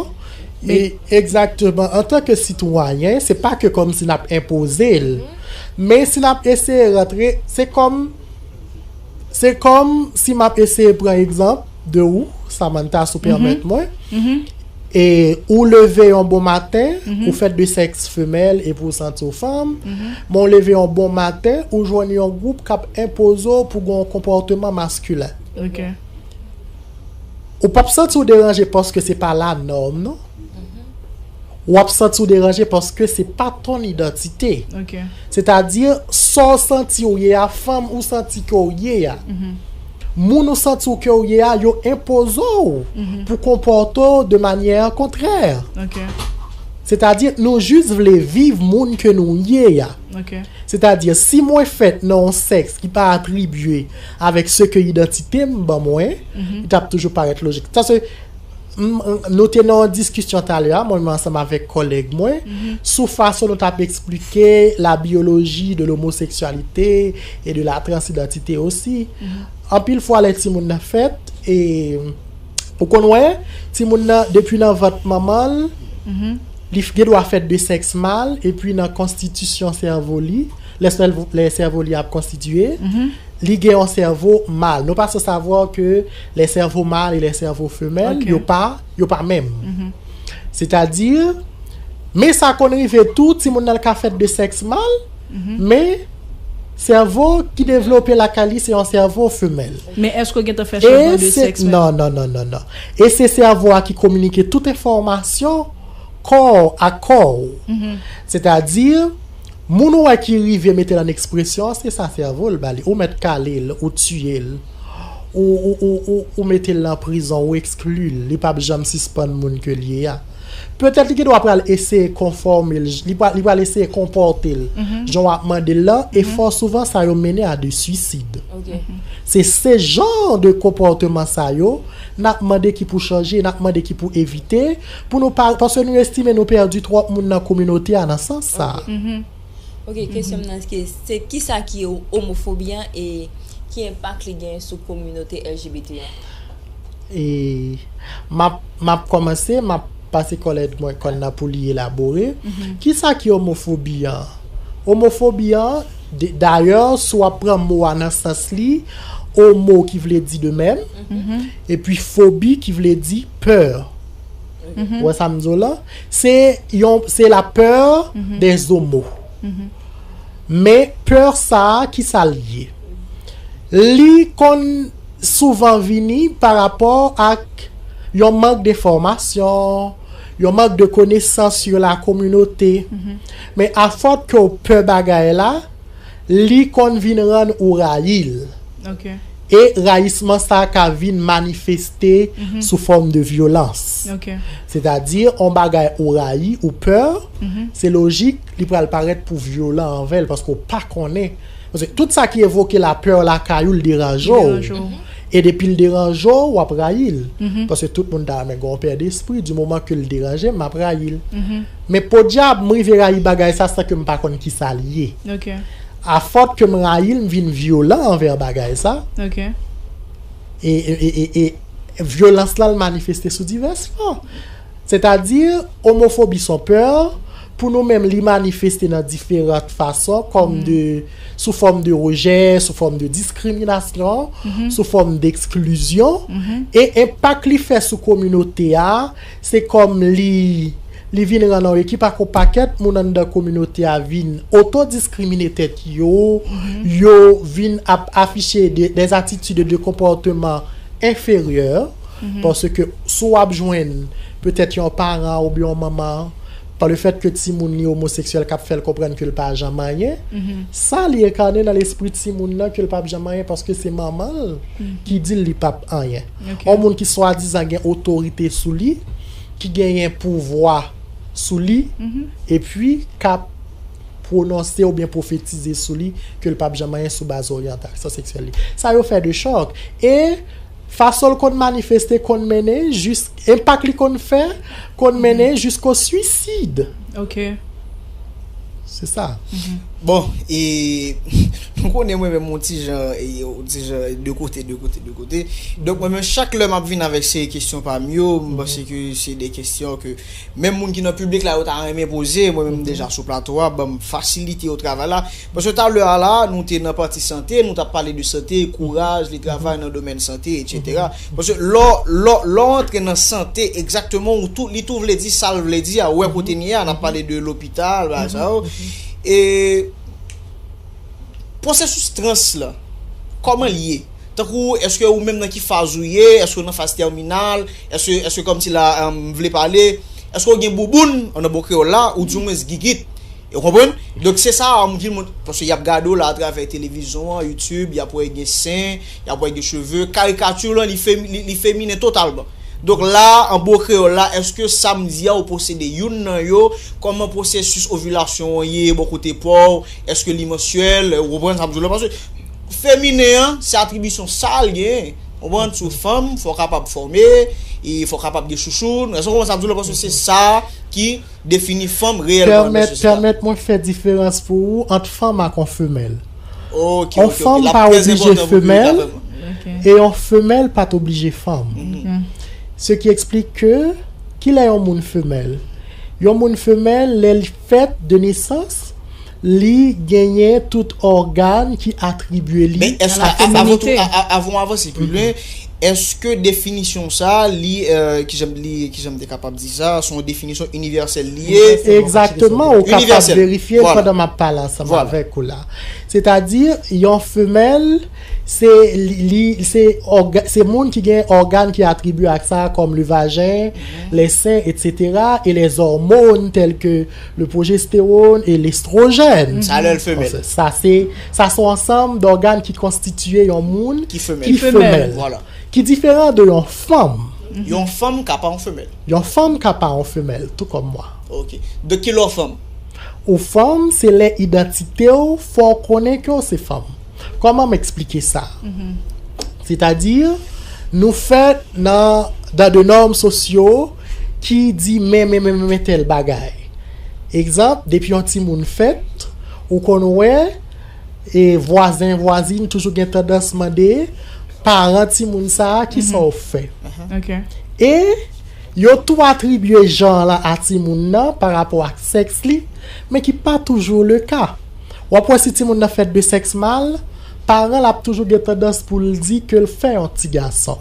E, egzakteman, antanke sitwayen, se pa ke kòmsi n ap enpoze l, men si n ap eseye rantre, se kòm, se kòm si m ap eseye pran egzanp de ou, Samantha, si w pèmèt mwen, e ou leve yon bon maten, ou fèt de sèks femèl epi w santi w fanm, men w leve yon bon maten, ou jwenn yon gwoup k ap enpoze w pou gen yon konpòteman maskilen. Ok. Ou p ap santi w deranje paske se pa la nòm, non. W ap santi w deranje paske se pa ton idantite. Ok. Sètadi, sa w santi w ye a, fanm ou santi ke w ye a, moun ou santi w ke w ye a, yo enpoze w pou konpòte w de manyè kontrè. Ok. Sètadi, nou jis vle viv moun ke nou ye a. Ok. Sètadi, si mwen fèt nan yon sèks ki pa atribye avèk se ke idantite m ban mwen, li t ap toujou parèt lojik. Sa se, m, nou te nan yon diskisyon talè a, mwen menm ansanm avèk kòlèg mwen, sou fason nou t ap eksplike la biyoloji de lomoseksyalite e de la transidantite osi. Anpil fwa, lè timoun nan fèt, e, ou konn wè, timoun nan, depi nan vant manman l, li f- gen dwa fèt de sèks mal, epi nan konstitisyon sèvo li, lè sèvo, lè sèvo li ap konstitiye, li gen yon sèvo mal. Nou pa sanse savwa ke les cerveaux mâles et les cerveaux femelles, Ok. yo pa, yo pa menm. Sètadi, men sa konn rive tou, timoun nan ka fèt de sèks mal, men sèvo ki devlope lakay li se yon sèvo femèl. Men èske w gentan fè chanjman de se, sèks menm? Non, non, non, non, non. E se sèvo a ki kominike tout enfòmasyon kò a kò w. Sètadi, moun ou wè ki rive mete l an ekspresyon, se sa sèvo l ba li. Ou mèt kale l, ou tiye l, ou, ou, ou, ou, ou mete l nan prizon, ou ekskli l, li p ap janm sispann moun ke l ye a. Petèt li gen dwa pral eseye konfòme l, li pral, li pral eseye konpòte l jan w ap mande l lan, e fò souvan sa yo mennen a de swisid. Ok. Se se jan de konpòteman sa yo n ap mande ki pou chanje, n ap mande ki pou evite, pou nou pa, paske nou estime nou pèdi twòp moun nan kominote a nan sans sa. Ok, kesyon m nan se, se kisa ki o- omofobi an e ki enpak li gen sou kominote L G B T an? E m ap, m ap kòmanse, m ap pase kòlèg mwen kòn nan pou li elabore. Kisa ki omofobi an? Omofobi an, de- dayè, si w ap pran mo a nan sans li, omo ki vle di de menm, epi fobi ki vle di pè. Ou wè sa m di w lan? Se yon, se la peur des homos. Men pè sa a, kisa l ye? Li konn souvan vini pa rapò ak yon mank de fòmasyon, yon mank de konesans sur la communauté. Men afòt ke w pè bagay la, li konn vin rann ou rayi l. Ok. E rayisman sa a ka vin manifeste sou fòm de vyolans. Ok. Sètadi, yon bagay ou rayi, ou pè, se lojik, li pral parèt pou vyolan anvè l, paske w pa konnen. Paske tout sa ki evoke lapè lakay ou, l deranje w. Deranje w. E depi l deranje w, w ap rayi l. Paske tout moun ta renmen gen yon pè despri, di moman ke l deranje m, m ap rayi l. Men podyab, m rive rayi bagay sa san ke m pa konn kisa l ye. Ok. Afòt ke m rayi l, m vin vyolan anvè bagay sa. Ok. E, e, e, e, e vyolans lan, l manifeste sou divès fòm. Sètadi, omofobi se yon pè, pou nou menm, li manifeste nan diferan fason, kòm de, sou fòm de rejè, sou fòm de diskriminasyon, sou fòm d'eksklizyon. E enpak li fè sou kominote a, se kòm li, li vin rann yon ekip ak yon pakèt moun anndan kominote a vin otodiskrimine tèt yo, yo vin ap afiche de, des attitudes de comportement inférieur, paske si w ap jwenn petèt yon paran oubyen yon manman, pa le fèt ke timoun li omoseksyèl k ap fè l konprann ke l pa janm anyen, sa li enkane nan lespri timoun nan ke l p ap janm anyen paske se manman l ki di l li p ap anyen. Ok. Yon moun ki swadizan gen otorite sou li, ki genyen pouvwa sou li, epi k ap pwononse oubyen pwofetize sou li ke l p ap janm anyen sou baz oryantasyon seksyèl li. Sa yo fè de chòk. E fason l konn manifeste konn mennen jis, enpak li konn fè konn mennen jisko swisid. Ok. Se sa. Bon, e nou konnen mwen menm yon ti jan, e, yon ti jan de kote, de kote, de kote. Donk mwen menm chak lè m ap vin avèk seri kesyon pa m yo, m panse ke se de kesyon ke menm moun ki nan piblik la yo ta renmen poze, mwen menm deja sou plato a, ban m fasilite yo travay la. Paske talè a la, nou te nan pati sante, nou t ap pale de sante, kouraj, li travay nan domèn sante, etsetera. Paske lè w, lè w, lè w antre nan sante, egzakteman, ou tou, li tou vle di sa l vle di a, ou wè kote n ye a, n ap pale de lopital, bagay sa yo. E pwosesis trans la, kòman l ye? Tankou, èske ou menm nan ki faz ou ye? Èske ou nan faz tèminal? Èske, èske kòmsi la, m vle pale, èske ou gen bouboun, an nan bon kreyòl la, ou di mwens gigit? Ou konprann? Donk, se sa, m di moun, paske y ap gade w la atravè televizyon an, YouTube, y ap wè gen sen, y ap wè gen cheve. Karikati lan, li femi-, li, li feminen totalman. Donk la, an bon kreyòl la, èske sa m di a, ou posede youn nan yo? Kòman pwosesis ovilasyon an ye bò kote pa w? Èske li mansyèl? Ou konprann sa m di w la? Paske feminen an, se atribisyon sa l genyen. Ou konprann? Si w fanm, fò w kapab fòme, e fò w kapab gen chouchoun. Èske w konprann sa m di w la? Paske se sa ki defini fanm reyèlman nan sosyete a. Pèmèt mwen fè diferans pou ou ant fanm ak yon femèl. Ok, ok, ok. Yon fanm pa oblije femèl, e yon femèl pa t oblije fanm. Ce qui explique que, kilè yon moun femèl? Yon moun femèl, lè l fèt de nesans, li genyen tout ògàn ki atribye li. Men èske, a, a, avan, a, a, avan w avanse pi lwen, èske definisyon sa a, li, euh, kijan, li, kijan m te kapab di sa, se yon definisyon inivèsèl li ye? Egzakteman, ou kapab verifye l pandan m ap pale ansanm avèk ou la. Sètadi, yon femèl, se li, li, se òga-, se moun ki gen ògàn ki atribye ak sa, kòm le vajen, les seins, etsetera, e les hormones telles que le progestérone et l'estrogène. Sa lè l femèl. Sa se, sa se yon ansanm dògàn ki konstitiye yon moun ki femèl. Ki femèl. Ki diferan de yon fanm. Yon fanm ka pa yon femèl. Yon fanm ka pa yon femèl, tou kòm mwa. Ok. Donk kilè w fanm? Ou fanm, se lè idantite w fè w konnen ke w se fanm. Kòman m eksplike sa? Sètadi, nou fèt nan, dans de normes sociaux ki di men, men, men, men, men tèl bagay. Egzanp, depi yon timoun fèt, ou konn wè, e vwazen, vwazin toujou gen tandans mande paran timoun sa a kisa w fè. Ok. E yo tou atribye jan lan a timoun nan pa rapò ak sèks li, men ki pa toujou le ka. W ap wè si timoun nan fèt de sèks mal, paran l ap toujou gen tandans pou l di ke l fè yon ti gason.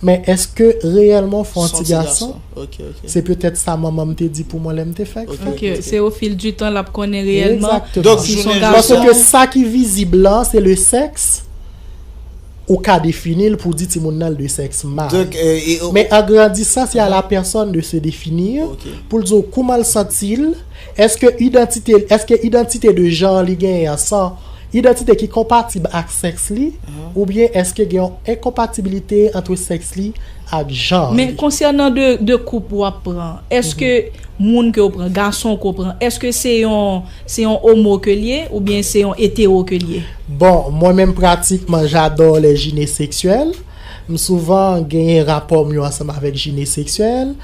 Men èske reyèlman w fè yon ti gason? Ok, ok. Se petèt sa manman m te di pou mwen lè m te fèk fèt. Ok, se au fil du temps l ap konnen reyèlman si s on gason. Paske sa ki vizib lan, se le sèks, ou ka defini l pou di timoun nan l de sèks mal. Men an grandisan, se a la pèsòn de se definir, pou l di w kouman l santi l, èske idantite, èske idantite de jan li genyen an, se yon idantite ki konpatib ak sèks li, oubyen èske gen yon enkonpatibilite ant sèks li ak jan li? Men konsènan de, de koup w ap pran, èske moun ke w pran, gason ke w pran, èske se yon, se yon omo ke l ye, oubyen se yon etero ke l ye? Bon, mwen menm pratikman, j'adore les gynécosexiels. M souvan genyen rapò m yo ansanm avèk gynécosexiel.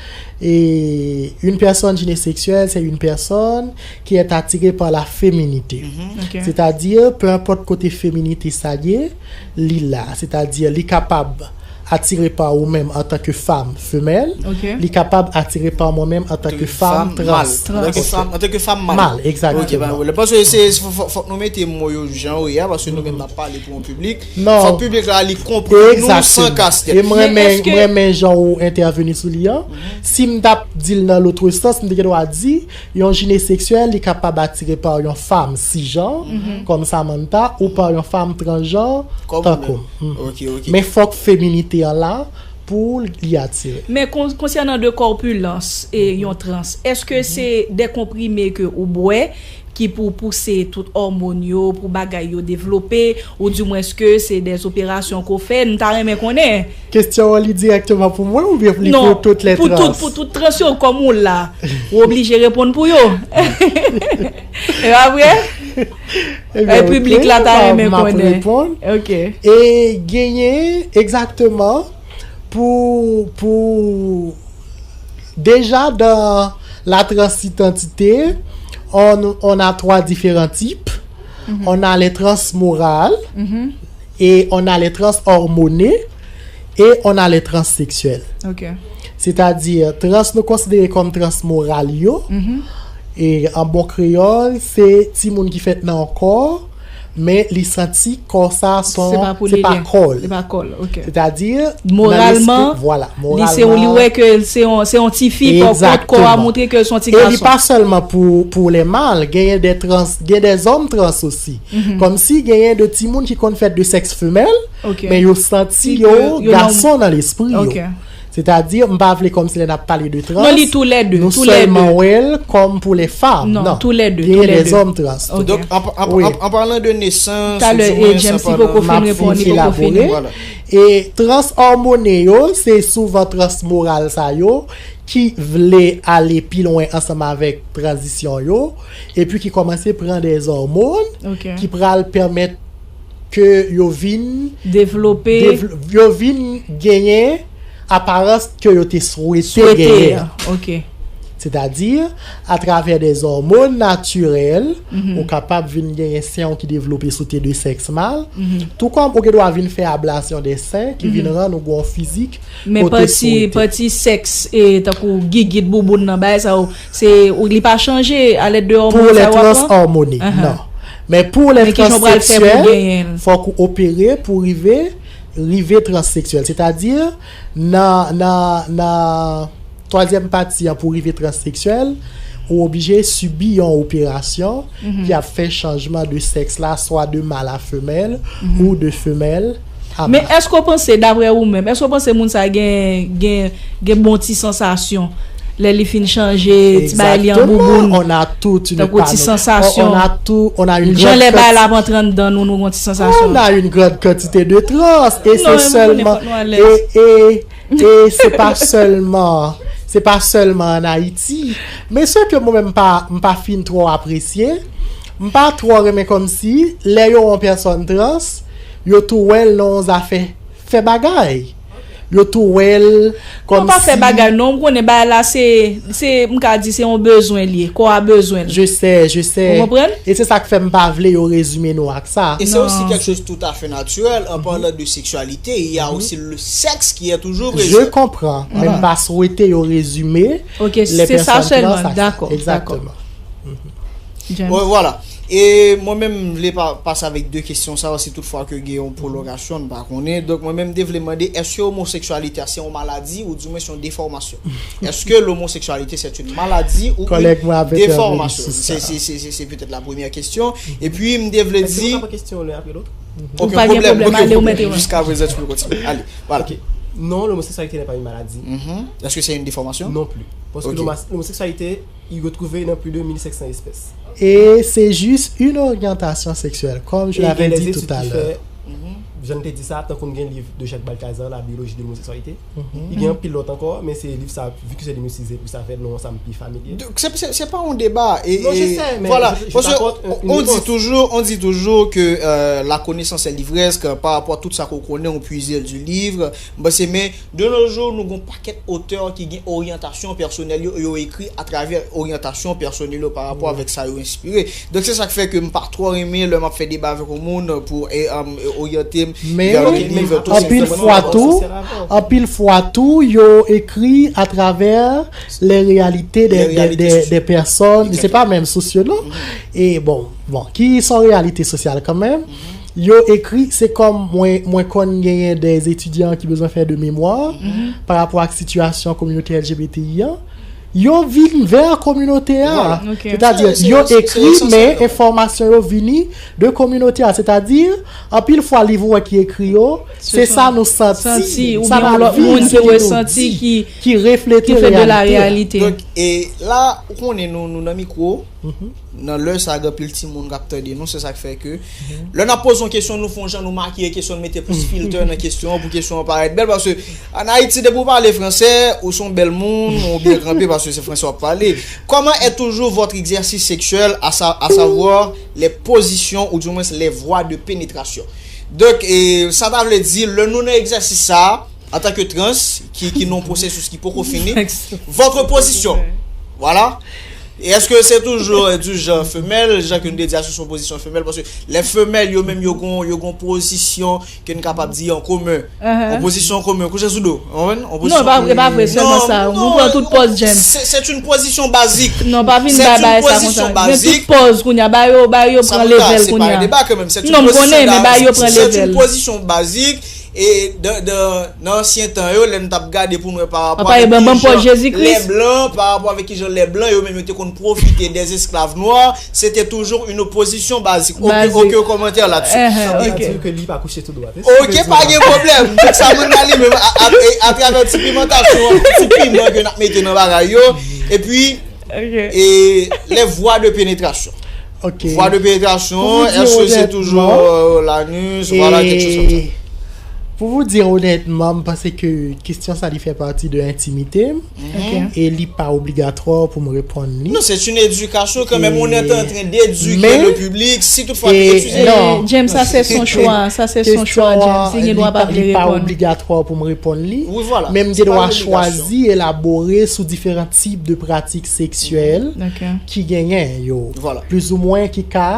Et une personne gynécosexielle, c'est une personne qui est attirée par la féminité. C'est-à-dire, peu importe kote feminite sa ye, li la. C'est-à-dire, li kapab atire pa ou menm antanke fanm femèl, li kapab atire pa mwen menm antanke fanm trans. Antanke fanm, antanke fanm mal. Mal, egzakteman. Paske se, se, fò, fò, fòk nou mete mo yo jan yo ye a, paske nou menm n ap pale pou yon piblik. Fòk piblik la li konprann nou san kastèt. E mwen renmen, mwen renmen jan ou entèveni sou li an. Si m t ap di l nan lòt sans, m te gen dwa di, yon gynécosexiel, li kapab atire pa yon fanm sijan, kòm Samantha, ou pa yon fanm transjan, tankou m. Men fòk feminite an la pou li atire. Men kon-, konsènan de kòpilans e yon trans, èske se de konprime ke ou bwè ki pou pouse tout òmòn yo, pou bagay yo devlope, ou dimwens ke se de operasyon ke w fè? M ta renmen konnen. Kesyon an li dirèkteman pou mwen oubyen li pou tout lè trans? Non, pou tout, pou tout trans yo kòm ou la. Ou oblije reponn pou yo. E pa vre? Ebyen, piblik la ta renmen konnen. Ok. E genyen, egzakteman, pou, pou, déjà dans la transidentité, on, on a trois différents types. on a les trans morales, et on a les trans hormonés, et on a les trans sexuels. Ok. Sètadi, trans nou konsidere kòm trans moral yo. E an bon kreyòl, se timoun ki fèt nan yon kò, men li santi kò sa se pa kò l. Sètadi, moralman, li wè ke se yon ti fi, pa kont kò a montre ke se yon ti gason. E li pa sèlman pou, pou lè mal, genyen de trans, gen de zòm trans osi. Kòmsi genyen de timoun ki konn fèt de sèks femèl, men yo santi yo gason nan lespri yo. Sètadi, m pa vle kòmsi lè n ap pale de trans, nou sèlman wè l kòm pou lè fanm. Non, genyen de zòm trans tou. Donk, an palan de nesans, ou di mwen, James, li poko fin reponn, li poko fini. E trans òmone yo, se souvan trans moral sa yo ki vle ale pi lwen ansanm avèk tranzisyon yo, epi ki kòmanse pran de òmòn ki pral pèmèt ke yo vin devlope, yo vin genyen aparans ke yo te swete genyen. Sètadi, atravè de òmòn natirèl, ou kapab vin genyen sen w ki devlope si w te de sèks mal, tou kòm ou gen dwa vin fè ablasyon de sen ki vin rann ou gen yon fizik. Men pati sèks, tankou gigit, bouboun nan, bagay sa yo, se li pa chanje alèd de òmòn sa yo ap pran? Pou lè trans òmone, non. Men pou lè trans seksyèl, fòk ou opere pou rive rive trans seksyèl. Sètadi, nan nan nan twazyèm pati an, pou rive trans seksyèl, ou oblije sibi yon operasyon ki ap fè chanjman de sèks la, swa de mal a femèl ou de femèl a mal. Men èske w panse, daprè ou menm, èske w panse moun sa gen gen gen bon ti sansasyon lè li fin chanje ti bagay li an bouboun? Tankou ti sansasyon, jan lè bagay la ap antre anndan nou, nou gen ti sansasyon. On a une grande quantité de trans, e se sèlman e e e se pa sèlman se pa sèlman an Ayiti. Men se ke mwen menm m pa m pa fin twò apresye, m pa twò renmen kòmsi lè yo wè yon pèsòn trans, yo tou wè l nan yon zafè fè bagay. Yo tou wè l kòmsi. Non, pa fè bagay non, ou konnen bagay la se se m ka di se yon bezwen li ye, kò a bezwen l. Je sais, je sais. Ou konprann? E se sa k fè m pa vle yo rezime nou ak sa. Et c'est aussi quelque chose tout à fait naturel, en parlant de sexualité, il y a aussi le sexe qui est toujours présent. Je comprends, men m pa swete yo rezime lè pèsòn trans ak sa. Exactement. Bon, vwala. E mwen menm m vle pase avèk de kesyon sa yo, si toutfwa ke gen yon pwolongasyon, n pa konnen. Donk mwen menm m te vle mande, èske omoseksyalite a se yon maladi oudimwen se yon defòmasyon? Est-ce que l'homosexualité c'est une maladie ou une déformation? C'est peut-être la première question. Epi m te vle di. Ou pa gen pwoblèm, ale ou mete. Jusqu'à présent tu peux continuer. Allez, voilà. Non, l'homosexualité n'est pas une maladie. Est-ce que c'est une déformation? Non plus. Parce que l'homosexualité, il retrouve dans plus de mille cinq cents espèces. Et c'est juste une orientation sexuelle, comme je l'avais dit tout à l'heure. Jan m te di sa, tankou n gen liv de Jacques Balthazar, La biologie de l'homosexualité. Li gen anpil lòt ankò, men se liv sa, vi ke se li m itilize pou sa, fè non an sa m pi familye. Se pa yon deba. Non, je sais, mais je suis pas contre une réponse. On dit toujours, on dit toujours que euh, la connaissance est l'ivresse, que par rapport à tout sa ke w konnen, ou puize l du livre. Bon, se men De nos jours, nou gen yon pakèt otè ki gen oryantasyon pèsonèl yo, yo ekri atravè oryantasyon pèsonèl yo pa rapò avèk sa yo enspire. Donk se sa k fè ke m pa twò renmen lè m ap fè deba avèk yon moun pou oryante m vè yon liv. Anpil fwa tou, anpil fwa tou yo ekri atravè les réalités des des des personnes, se pa menm sous yo non. E bon, bon, ki son reyalite sosyal kanmenm. Yo ekri, se kòm mwen mwen konn genyen de etidyan ki bezwen fè de memwa pa rapò ak sitiyasyon kominote L G B T I an. Yo vin vè kominote a. Sètadi, yo ekri, men enfòmasyon yo vini de kominote a. Sètadi, anpil fwa liv ou wè ki ekri yo, se sa nou santi, sa n ap viv, se li nou di, ki reflete reyalite a. Donk, e la, ou konnen nou, nou nan mikwo. Nan lè sa a, gen anpil timoun k ap tande nou, se sa k fè ke lè n ap poze yon kesyon, nou fè yon jan, nou makiye kesyon, nou mete plis filtè nan kesyon an pou kesyon an parèt bèl. Paske ann Ayiti, depi w pale fransè, ou se yon bèl moun, ou byen kanpe paske se fransè w ap pale. Comment est toujours votre exercice sexuel, à sa, à savoir les positions ou du moins les voies de pénétration? Donk, e, sa ta vle di, lè nou nan egzèsis sa a, antanke trans, ki, ki nan yon pwosesis ki poko fini, votre position. Voilà. E èske se toujou, euh, du genre femelle, jan ke nou te di a, se yon pozisyon femèl? Paske lè femèl, yo menm, yo gon, yo gon pozisyon ke n kapab di an komen. Yon pozisyon an komen, kouche sou do. Ou konprann? Yon pozisyon. Non, e pa vre, e pa vre, sèlman sa. Nou pran tout pòz, James. C'est une position basique. Non, pa vin bay bagay sa konsa. Gen tout pòz kounye a, ba yo, ba yo pran level kounye a. Non, m konnen, men ba yo pran level. C'est une position basique. E dan, dan, nan ansyen tan yo, lè n t ap gade pou n wè pa rapò avèk kijan lè blan, pa rapò avèk kijan lè blan yo menm yo te konn pwofite des esclaves noirs, c'était toujours une opposition basique. Aucun, aucun commentaire là-dessus. Sa vle di ke li pa kouche tou dwat. Ok, pa gen pwoblèm. Donk sa moun nan li menm, atravè ti pimantasyon, ti piman ke n ap mete nan bagay yo. Epi, e les voies de pénétration. Ok. Voie de pénétration, èske se toujou, euh, l'anus, voilà, quelque chose comme ça. Pour vous dire honnêtement, m panse ke kesyon sa li fè pati de entimite m. E li pa obligatwa pou m reponn li. Non, c'est une éducation quand même. On est en train d'éduquer le public. Si toutfwa nou etidye. Non, James, sa se son chwa. Sa se son chwa, James. Li gen dwa pa vle reponn. Li pa obligatwa pou m reponn li. Men m gen dwa chwazi elabore sou diferan tip de pratik seksyèl ki genyen yo. Plizoumwen ki ka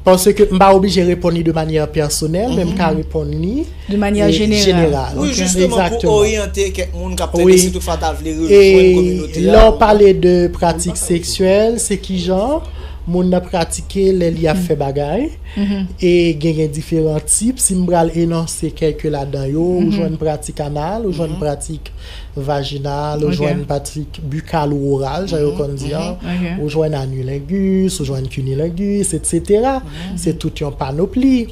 Paske m pa oblije reponn li de manyè pèsonèl, men m ka reponn li de manyè jeneral. Wi, jisteman, pou oryante kèk moun k ap tande, si toutfwa ta vle rejwenn kominote a. Lè w pale de pratik seksyèl, se kijan moun nan pratike lè li ap fè bagay. E genyen diferan tip. Si m pral enonse kèk ladan yo, ou jwenn pratik anal, ou jwenn pratik vajinal, ou jwenn pratik bikal ou oral, jan yo konn di an, ou jwenn anilingus, ou jwenn kinilingus, etsetera. Se tout yon panopli.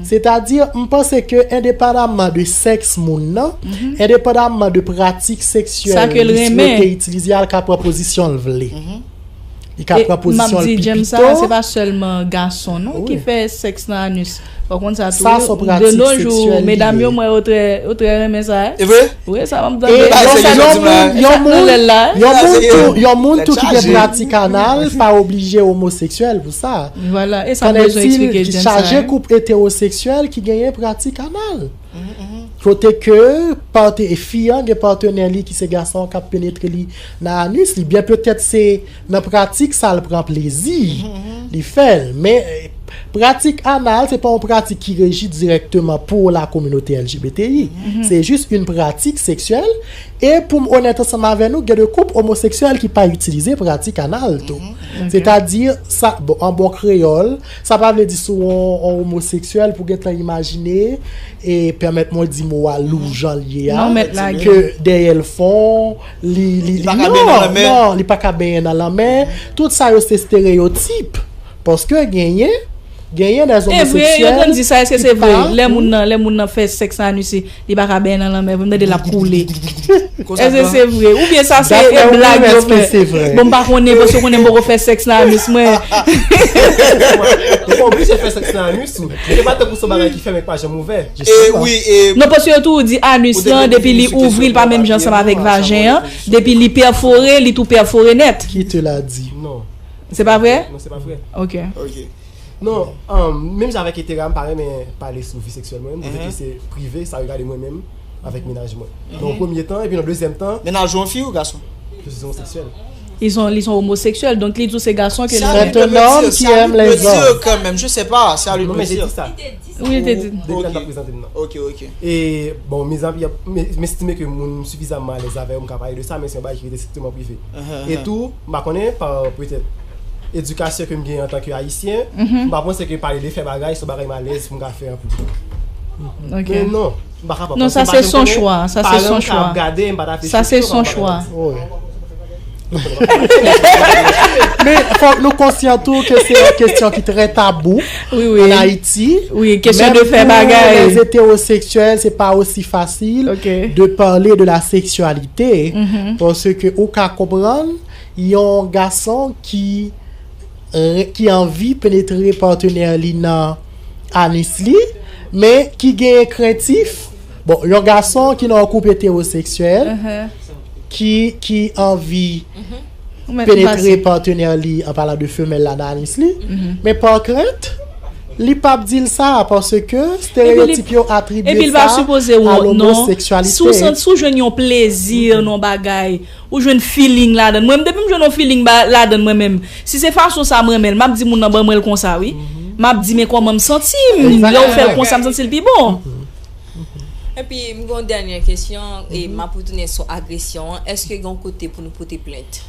Sètadi, m panse ke endepandamman de sèks moun nan, endepandamman de pratik seksyèl li swete itilize a, l ka pran pozisyon l vle. Li ka pran pozisyon l pi pito. E m ap di James sa, se pa sèlman gason non ki fè sèks nan anis. Ou konn sa tou, de nos jours, medam yo, m wè yo trè, yo trè renmen sa, wi. E vre? Wi, sa m ap tande. E yon moun, yon moun, yon moun tou, yon moun tou ki gen pratik anal pa oblije omoseksyèl pou sa. Vwala, e sa m bezwen eksplike James sa, wi. Chaje koup etewoseksyèl ki genyen pratik anal. Kote ke pate-, fi an gen patnè li ki se gason an k ap penetre li nan anis li. Byen petèt se nan pratik sa l pran plezi, li fè l. Men, eh, pratik anal, se pa yon pratik ki reji dirèkteman pou la kominote L G B T I. Se jis yon pratik seksyèl. E pou m onèt ansanm avè nou, gen de koup omoseksyèl ki pa itilize pratik anal tou. Sètadi, sa, bon, an bon kreyòl, sa pa vle di si w yon, yon omoseksyèl pou w gentan imajine, e pèmèt mwen di mo a lou jan l ye a, ke dèyè l fon, li, li, li, non, non, li pa ka benyen nan lanmè. Tout sa yo se estereyotip. Paske genyen, genyen dè omoseksyèl. E vre, yo konn di sa, èske se vre? Lè moun nan, lè moun nan fè sèks nan anis li, li pa ka benyen nan lanmè, pou m tande l ap koule. Èske se vre? Oubyen sa se blag yo fè? Bon, m pa konnen, paske ou konnen m poko fè sèks nan anis mwen. Ou pa oblije fè sèks nan anis ou. Se pa tankou se yon bagay ki fèmen, ki pa janm ouvè. E wi, e non, paske yo toujou di anis lan, depi li ouvri, li pa menm jan ansanm avèk vajen an. Depi li pèfore, li tou pèfore nèt. Qui te l'a dit? Non. Se pa vre? Non, se pa vre. Ok. Ok. Non, um, menm jan avèk Etera, m pa renmen pale sou vi seksyèl mwen, m panse ke se prive, sa regade mwen menm avèk mennaj mwen. Nan yon premye tan, epi nan dezyèm tan, mennaj ou an fi ou gason? Je suis homosexuel. Ils sont, ils sont homosexuels, donc li di w se gason ke li renmen. C'est à lui de me dire, c'est à lui de me dire quand même, je sais pas, c'est à lui de me dire. Non, men se di sa. Wi, li te di. Depi lè n t ap prezante m nan. Ok, ok. E, bon, mezanmi, m, m estime ke moun sifizamman alèz avè yo, m ka pale de sa, men se yon bagay ki rete estriktèman prive. E tou, m pa konnen, pa petèt edikasyon ke m genyen antanke Ayisyen, m pa panse ke pale de fè bagay, se yon bagay m alèz pou m ka fè an piblik. Men non, m pa kapab. Non, sa se son chwa, sa se son chwa. Sa se son chwa. Men fòk nou konsyan tou ke se yon kesyon ki trè tabou ann Ayiti. Wi, kesyon de fè bagay. Menm pou les hétérosexuels, c'est pas aussi facile de parler de la sexualité. Paske ou ka konprann yon gason ki, ki anvi penetre patnè li nan anis li, men ki genyen krentif. Bon, yon gason ki nan yon koup etewoseksyèl, ki, ki anvi penetre patnè li, an palan de femèl la, nan anis li, men pa krent, Li p ap di l sa, paske epi li, estereyotip yo atribye epi l pa sa sipoze a wont, non. Si w Lomoseksyalite. Sant, si w jwenn yon plezi nan yon bagay, ou jwenn feeling ladan l. Mwen menm, depi m jwenn yon feeling ba, ladan l mwen menm, si se fason sa m renmen l, m ap di moun nan ban mwen l konsa, wi. M ap di, men kòman m santi m, lè w fè l konsa, m santi l pi bon. Epi, m gen yon dènye kesyon, e m ap retounen sou agresyon an. Èske gen yon kote pou nou pote plent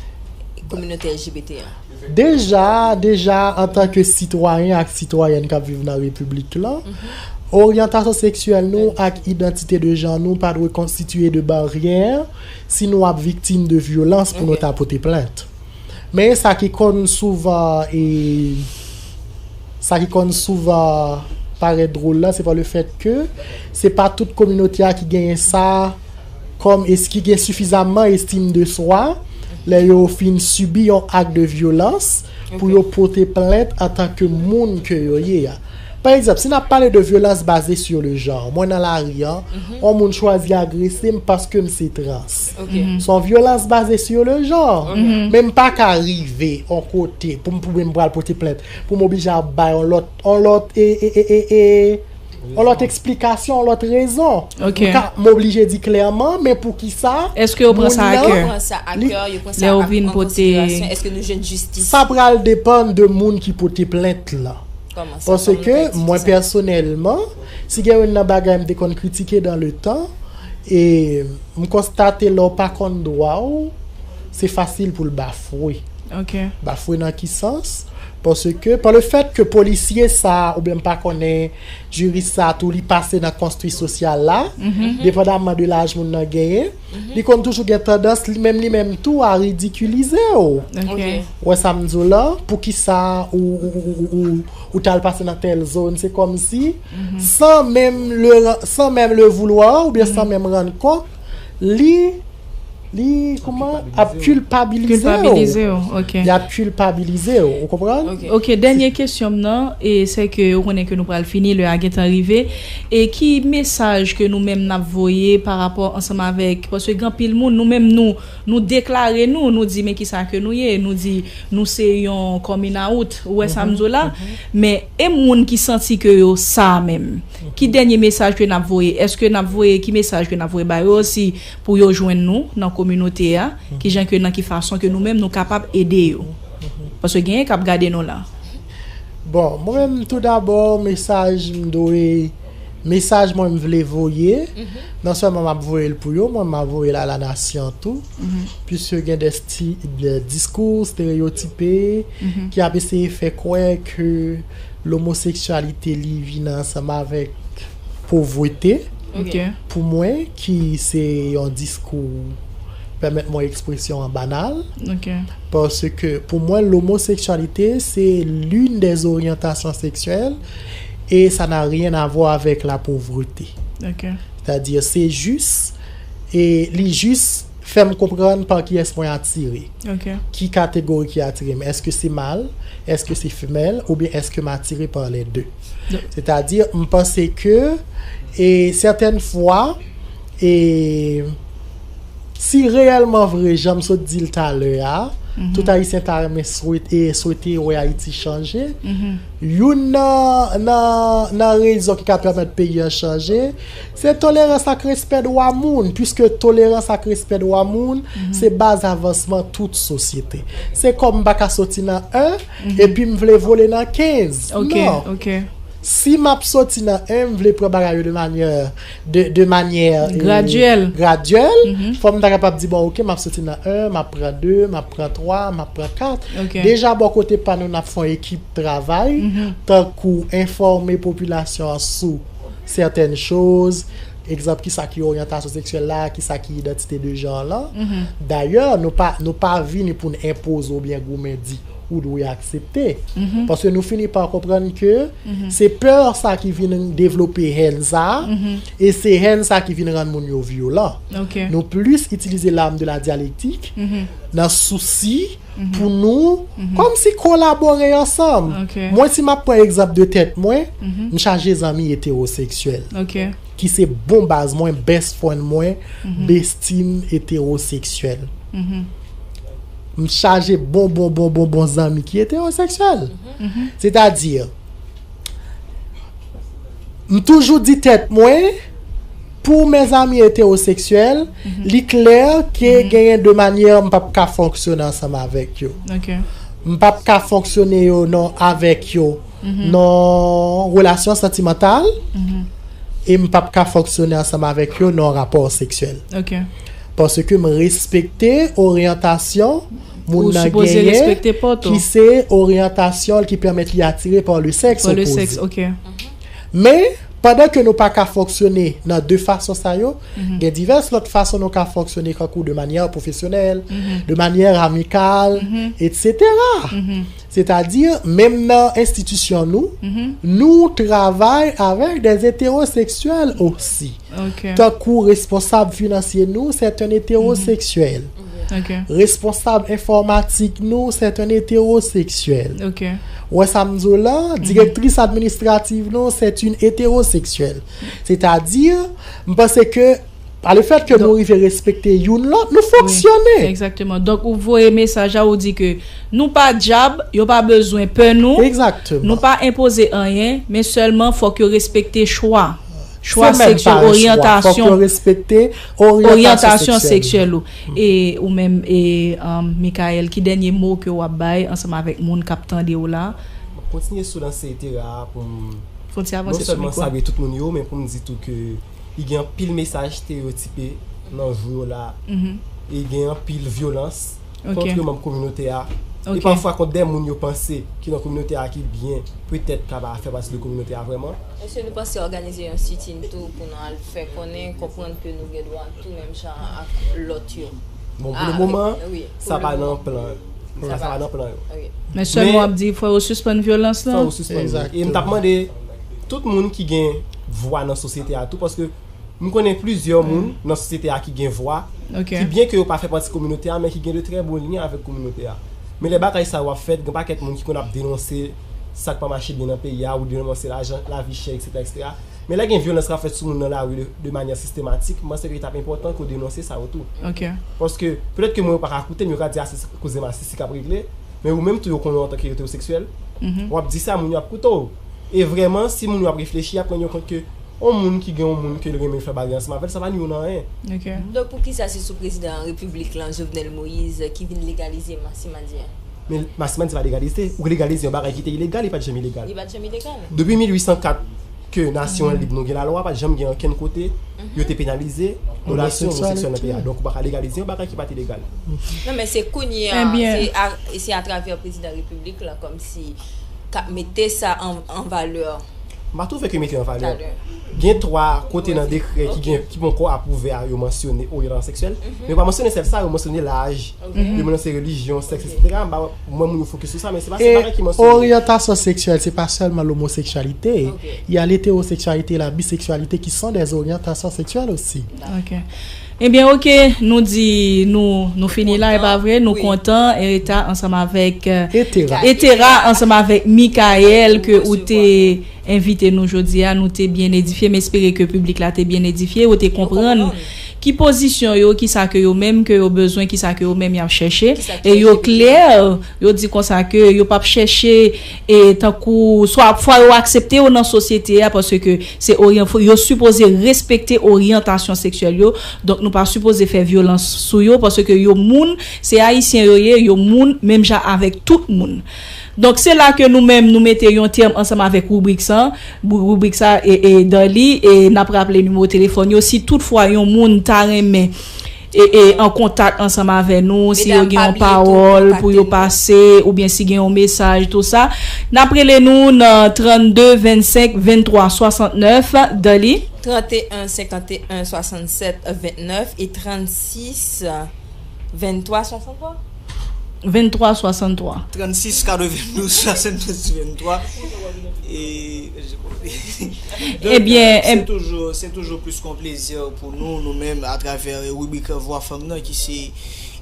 kominote L G B T an? Deja, deja, antanke sitwayen ak sitwayèn k ap viv nan repiblik lan, oryantasyon seksyèl nou ak idantite de jan nou pa dwe konstitiye de baryè si nou ap viktim de vyolans pou nou ta pote plent. Men sa ki konn souvan, e, sa ki konn souvan parèt dwòl la, se pa le fèt ke se pa tout kominote a ki genyen sa kòm es-, ki gen sifizamman estim de swa lè yo fin sibi yon ak de vyolans pou yo pote plent antanke moun ke yo ye a. Pa egzanp, si n ap pale de vyolans baze sur le genre, mwen nan lari an, yon moun chwazi agrese m paske m se trans. Se yon vyolans baze sur le genre. Men m pa ka rive yon kote pou m, pou m pral pote plent, pou m oblije ap bay yon lòt, yon lòt, e, e, e, e, e, yon lòt eksplikasyon, yon lòt rezon. M ka, m oblije di klèman, men poukisa moun nan, Èske yo pran sa a kè lè yo vin pote? Sa pral depann de moun ki pote plent lan. Paske mwen pèsonèlman, si gen youn nan bagay m te konn kritike dans le temps, e m konstate lè w pa konn dwa w, se fasil pou l bafwe. Bafwe nan ki sans? Paske, pa le fèt ke polisye sa, oubyen m pa konnen, jiris sa tou, li pase nan konstwi sosyal la, depandamman de laj moun nan genyen, li konn toujou gen tandans, li menm, li menm tou, a ridikilize w. Ou wè sa m di w lan? Poukisa ou, ou, ou, ou, ou, ou t al pase nan tèl zòn? Se kòmsi, san menm le, san menm le voulwa, oubyen san menm rann kont, li, li, kòman, ap kilpabilize w. Kilpabilize w, ok. Li ap kilpabilize w, ou konprann? Ok, dènye kesyon m nan, e se ke ou konnen ke nou pral fini, lè a gentan rive. E ki mesaj ke nou menm n ap voye pa rapò ansanm avèk, paske gen anpil moun, nou menm nou, nou deklare nou, nou di men kisa ke nou ye, nou di nou se yon coming out, ou wè sa m di w la? Men e moun ki santi ke yo sa menm, ki dènye mesaj ke n ap voye? Èske n ap voye, ki mesaj ke n ap voye ba yo osi pou yo jwenn nou nan kominote a? Kijan ke, nan ki fason ke nou menm nou kapab ede yo? Paske genyen k ap gade nou la. Bon, mwen menm, toudabò, mesaj m dwe, mesaj mwen m vle voye, non sèlman m ap voye l pou yo, mwen m ap voye l a la nasyon tou, piske gen de sti-, de diskou estereyotipe ki ap eseye fè kwè ke lomoseksyalite li vin ansanm avèk povrete. Pou mwen, ki se yon diskou, pèmèt mwen ekspresyon an, banal. Paske pou mwen, lomoseksyalite, c'est l'une des orientations sexuelles et ça n'a rien à voir avec la pauvreté. C'est-à-dire, se jis, e li jis fè m konprann pa kiyès mwen atire. Ki kategori ki atire m? Èske se mal? Èske se femèl? Oubyen èske m atire pa lè de? Sètadi, m panse ke, e, sètèn fwa, e, si reyèlman vre, jan m sot di l talè a, tout Ayisyen ta renmen swete, e, swete wè Ayiti chanje, youn nan, nan, nan rezon ki ka pèmèt peyi a chanje, se tolerans ak respè dwa moun, piske tolerans ak respè dwa moun se baz avansman tout sosyete. Se kòm m pa ka soti nan en epi m vle vole nan kenz. Non. Si m ap soti nan en, m vle pran bagay yo de manyè, de, de manyè, e, gradyèl, fò m ta kapab di, bon, oke, m ap soti nan en, m ap pran de, m ap pran twa, m ap pran kat. Deja, bò kote pa nou, n ap fè yon ekip travay, tankou enfòme popilasyon an sou sètèn choz, egzanp, kisa ki oryantasyon seksyèl la, kisa ki idantite de jan lan. Dayè, nou pa, nou pa vini pou n enpoze oubyen goumen di ou dwe aksepte. Paske nou fini pa konprann ke se pè sa ki vin devlope hèn sa, e se hèn sa ki vin rann moun yo vyolan. Nou plis itilize l'arme de la dialectique nan sousi pou nou kòmsi kolabore ansanm. Mwen, si m ap pran egzanp de tèt mwen, m chaje zanmi etewoseksyèl ki se bon baz mwen, best friend mwen, bestie m etewoseksyèl. M chaje bon, bon, bon, bon, bon zanmi ki etewoseksyèl. Sètadi, M toujou di tèt mwen, pou mezanmi etewoseksyèl, li klè ke genyen de manyè m p ap ka fonksyone ansanm avèk yo. Ok. M p ap ka fonksyone yo non avèk yo nan relasyon santimantal e m p ap ka fonksyone ansanm avèk yo nan rapò seksyèl. Ok. Paske m respekte oryantasyon moun Ou nan sipoze genyen respekte pa w tou. Ki se oryantasyon ki pèmèt li atire pa le sèks Pou le opoze. Sèks, ok. Men pandan ke nou pa ka fonksyone nan de fason sa yo, gen divès lòt fason nou ka fonksyone kankou de manyè pwofesyonèl, de manyè amikal, et cetera. Sètadi, menm nan enstitisyon nou, nou travay avèk de etewoseksyèl osi. Ok. Tankou responsab finansye nou, c'est un hétérosexuel. Ok. Responsab enfòmatik nou, c'est un hétérosexuel. Ok. Ou wè sa m di w la, direktris administrativ nou, c'est une hétérosexuelle. Sètadi, m panse ke pa le fèt ke nou rive respekte youn lòt, nou fonksyone. Egzakteman. Donk, ou voye mesaj la, ou di ke nou pa dyab, yo pa bezwen pè nou. Egzakteman. Nou pa enpoze anyen, men sèlman fòk yo respekte chwa. Chwa Se menm seksyèl, pa yon chwa. Fòk oryantasyon, yo respekte oryantasyon oryantasyon seksyèl. Seksyèl ou. E ou menm, e, um, Michael, ki dènye mo ke w ap bay ansanm avèk moun k ap tande w la? M ap kontinye sou lanse etera a pou m Fon ti non avanse sou sèlman mikwo. Salye tout moun yo, men pou m di tou ke li gen anpil mesaj stereyotipe nan jou yo la. Mhm. E gen anpil vyolans Ok. kont yo manm kominote a. E Ok. pafwa kont de moun yo panse ki nan kominote a ki byen, petèt ka pa fè pati de kominote a vrèman. Èske nou panse òganize yon sit-in tou pou nou al fè konnen, konprann ke nou gen dwa tou menm jan ak lòt yo? Bon, pou Ah, le moman, wi, sa pou pa le nan moman. plan yo. Sa Sa pa. pa nan plan yo. Ok. Men sèlman w Men- ap di fò yo sispann vyolans Sa lan. ou sispann. Exactement. E m t ap mande tout moun ki gen vwa nan sosyete a tou, paske m konnen plizyè moun nan sosyete a ki gen vwa, Ok. ki byen ke yo pa fè pati kominote a, men ki gen de trè bon lyen avèk kominote a. Men lè bagay sa yo ap fèt, gen pakèt moun ki konn ap denonse sa k pa mache byen nan peyi a, ou denonse lajan, lavi chè, et cetera, et cetera. Men lè gen vyolans k ap fèt sou moun nan lari de, de manyè sistematik, m panse ke li t ap enpòtan ke w denonse sa yo tou. Ok. Paske petèt ke moun yo pa ka koute m, yo ka di, "A, se koze masisi k ap regle." Men ou menm tou, yo konnen w antanke etewoseksyèl. Mhm. W ap di sa, moun yo ap koute w. E vrèman, si moun yo ap reflechi, y ap rann yo kont ke yon moun ki gen yon moun ke l renmen fè bagay ansanm avè l, sa pa nwi w nan anyen. Ok. Donk, poukisa se sou prezidan repiblik lan, Jovenel Moïse, ki vin legalize masimadi an? Men masimadi pa legalize. Ou legalize yon bagay ki te ilegal, li pa t janm ilegal. Li pa t janm ilegal. Depi mil uit san kat ke nasyon an lib, nou gen lalwa, pa t janm gen ankenn kote yo te penalize relasyon omoseksyèl nan peyi a. Donk, ou pa ka legalize yon bagay ki pa t ilegal. Non, men se kounye a, Ebyen. Se a- se atravè prezidan repiblik lan, kòmsi k ap mete sa an, an valè. M pa twouve ke mete an valè. Valè. Gen twa kote nan dekrè ki gen ki poko apwouve a, yo mansyone oryantasyon seksyèl. Men yo pa mansyone sèl sa, yo mansyone laj, yo mansyone relijyon, sèks, et cetera. M pa wè moun yo fokis sou sa, men se pa se E bagay ki mansyone. Oryantasyon seksyèl, se pa sèlman lomoseksyalite. Ok. Il y a l'hétérosexualité, la bisexualité, qui sont des orientations sexuelles aussi. Ok. Ebyen, ok, nou di, nou, nou fini la, e pa vre, nou Wi. Kontan, Ereta, ansanm avèk, euh, Etera. Etera, ansanm avèk Michael, ke ou te envite nou jodi a, nou te byen edifye, m espere ke piblik la te byen edifye, ou te konprann ki pozisyon yo, ki sa ke yo menm ke yo bezwen, ki sa ke yo menm y ap chèche, Ki sa ki e yo chèche. Klè, yo di konsa ke yo p ap chèche, e tankou, swa fwa yo aksepte yo nan sosyete a, paske se oryan-, yo sipoze respekte oryantasyon seksyèl yo, donk nou pa sipoze fè vyolans sou yo, paske yo moun, se ayisyen yo ye, yo moun, menm jan avèk tout moun. Donk se la ke nou menm nou mete yon tèm ansanm avèk ribrik sa, ribrik sa e, e Darly, e n ap raple nimewo telefòn yo, si toutfwa yon moun ta renmen e, e an kontak ansanm avè nou, si yo Medam, gen pa yon bliye tou pawòl pou yo kontakte nou. Pase, oubyen si gen yon mesaj, tou sa, n ap rele nou nan trannde vennsenk venntwa swasannnèf, Darly. Trannde senkanteyen swasannsèt vennèf e trannsis venntwa swasanntwa. Venntwa swasanntwa. Trannsis katrevendouz swasanndis venntwa. E, Ebyen, se em- toujou, se toujou plis kon plezi pou nou, nou menm, atravè ribrik Vwa Fanm nan, ki se,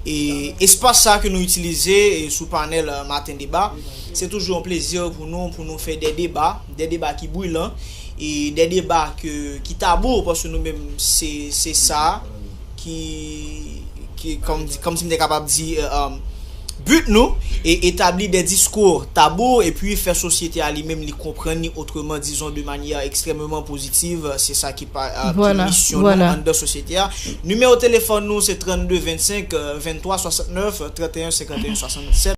e, espas sa ke nou itilize, e, sou panèl, e, Maten Deba. Se toujou yon plezi pou nou, pou nou fè de deba, de deba ki brilan, e de deba ke, ki tabou, paske nou menm, se, se sa ki, ki, kòm, kòmsi m te kapab di, e, e, But nou, e etabli de diskou tabou epi fè sosyete a li menm li konprann li otreman, dizon de manyè ekstrèmeman pozitiv. Se sa ki pa ki misyon nou anndan sosyete a. Nimewo telefòn nou se trannde vennsenk vennntwa swasannnèf trannteyen senkanteyen swasannsèt.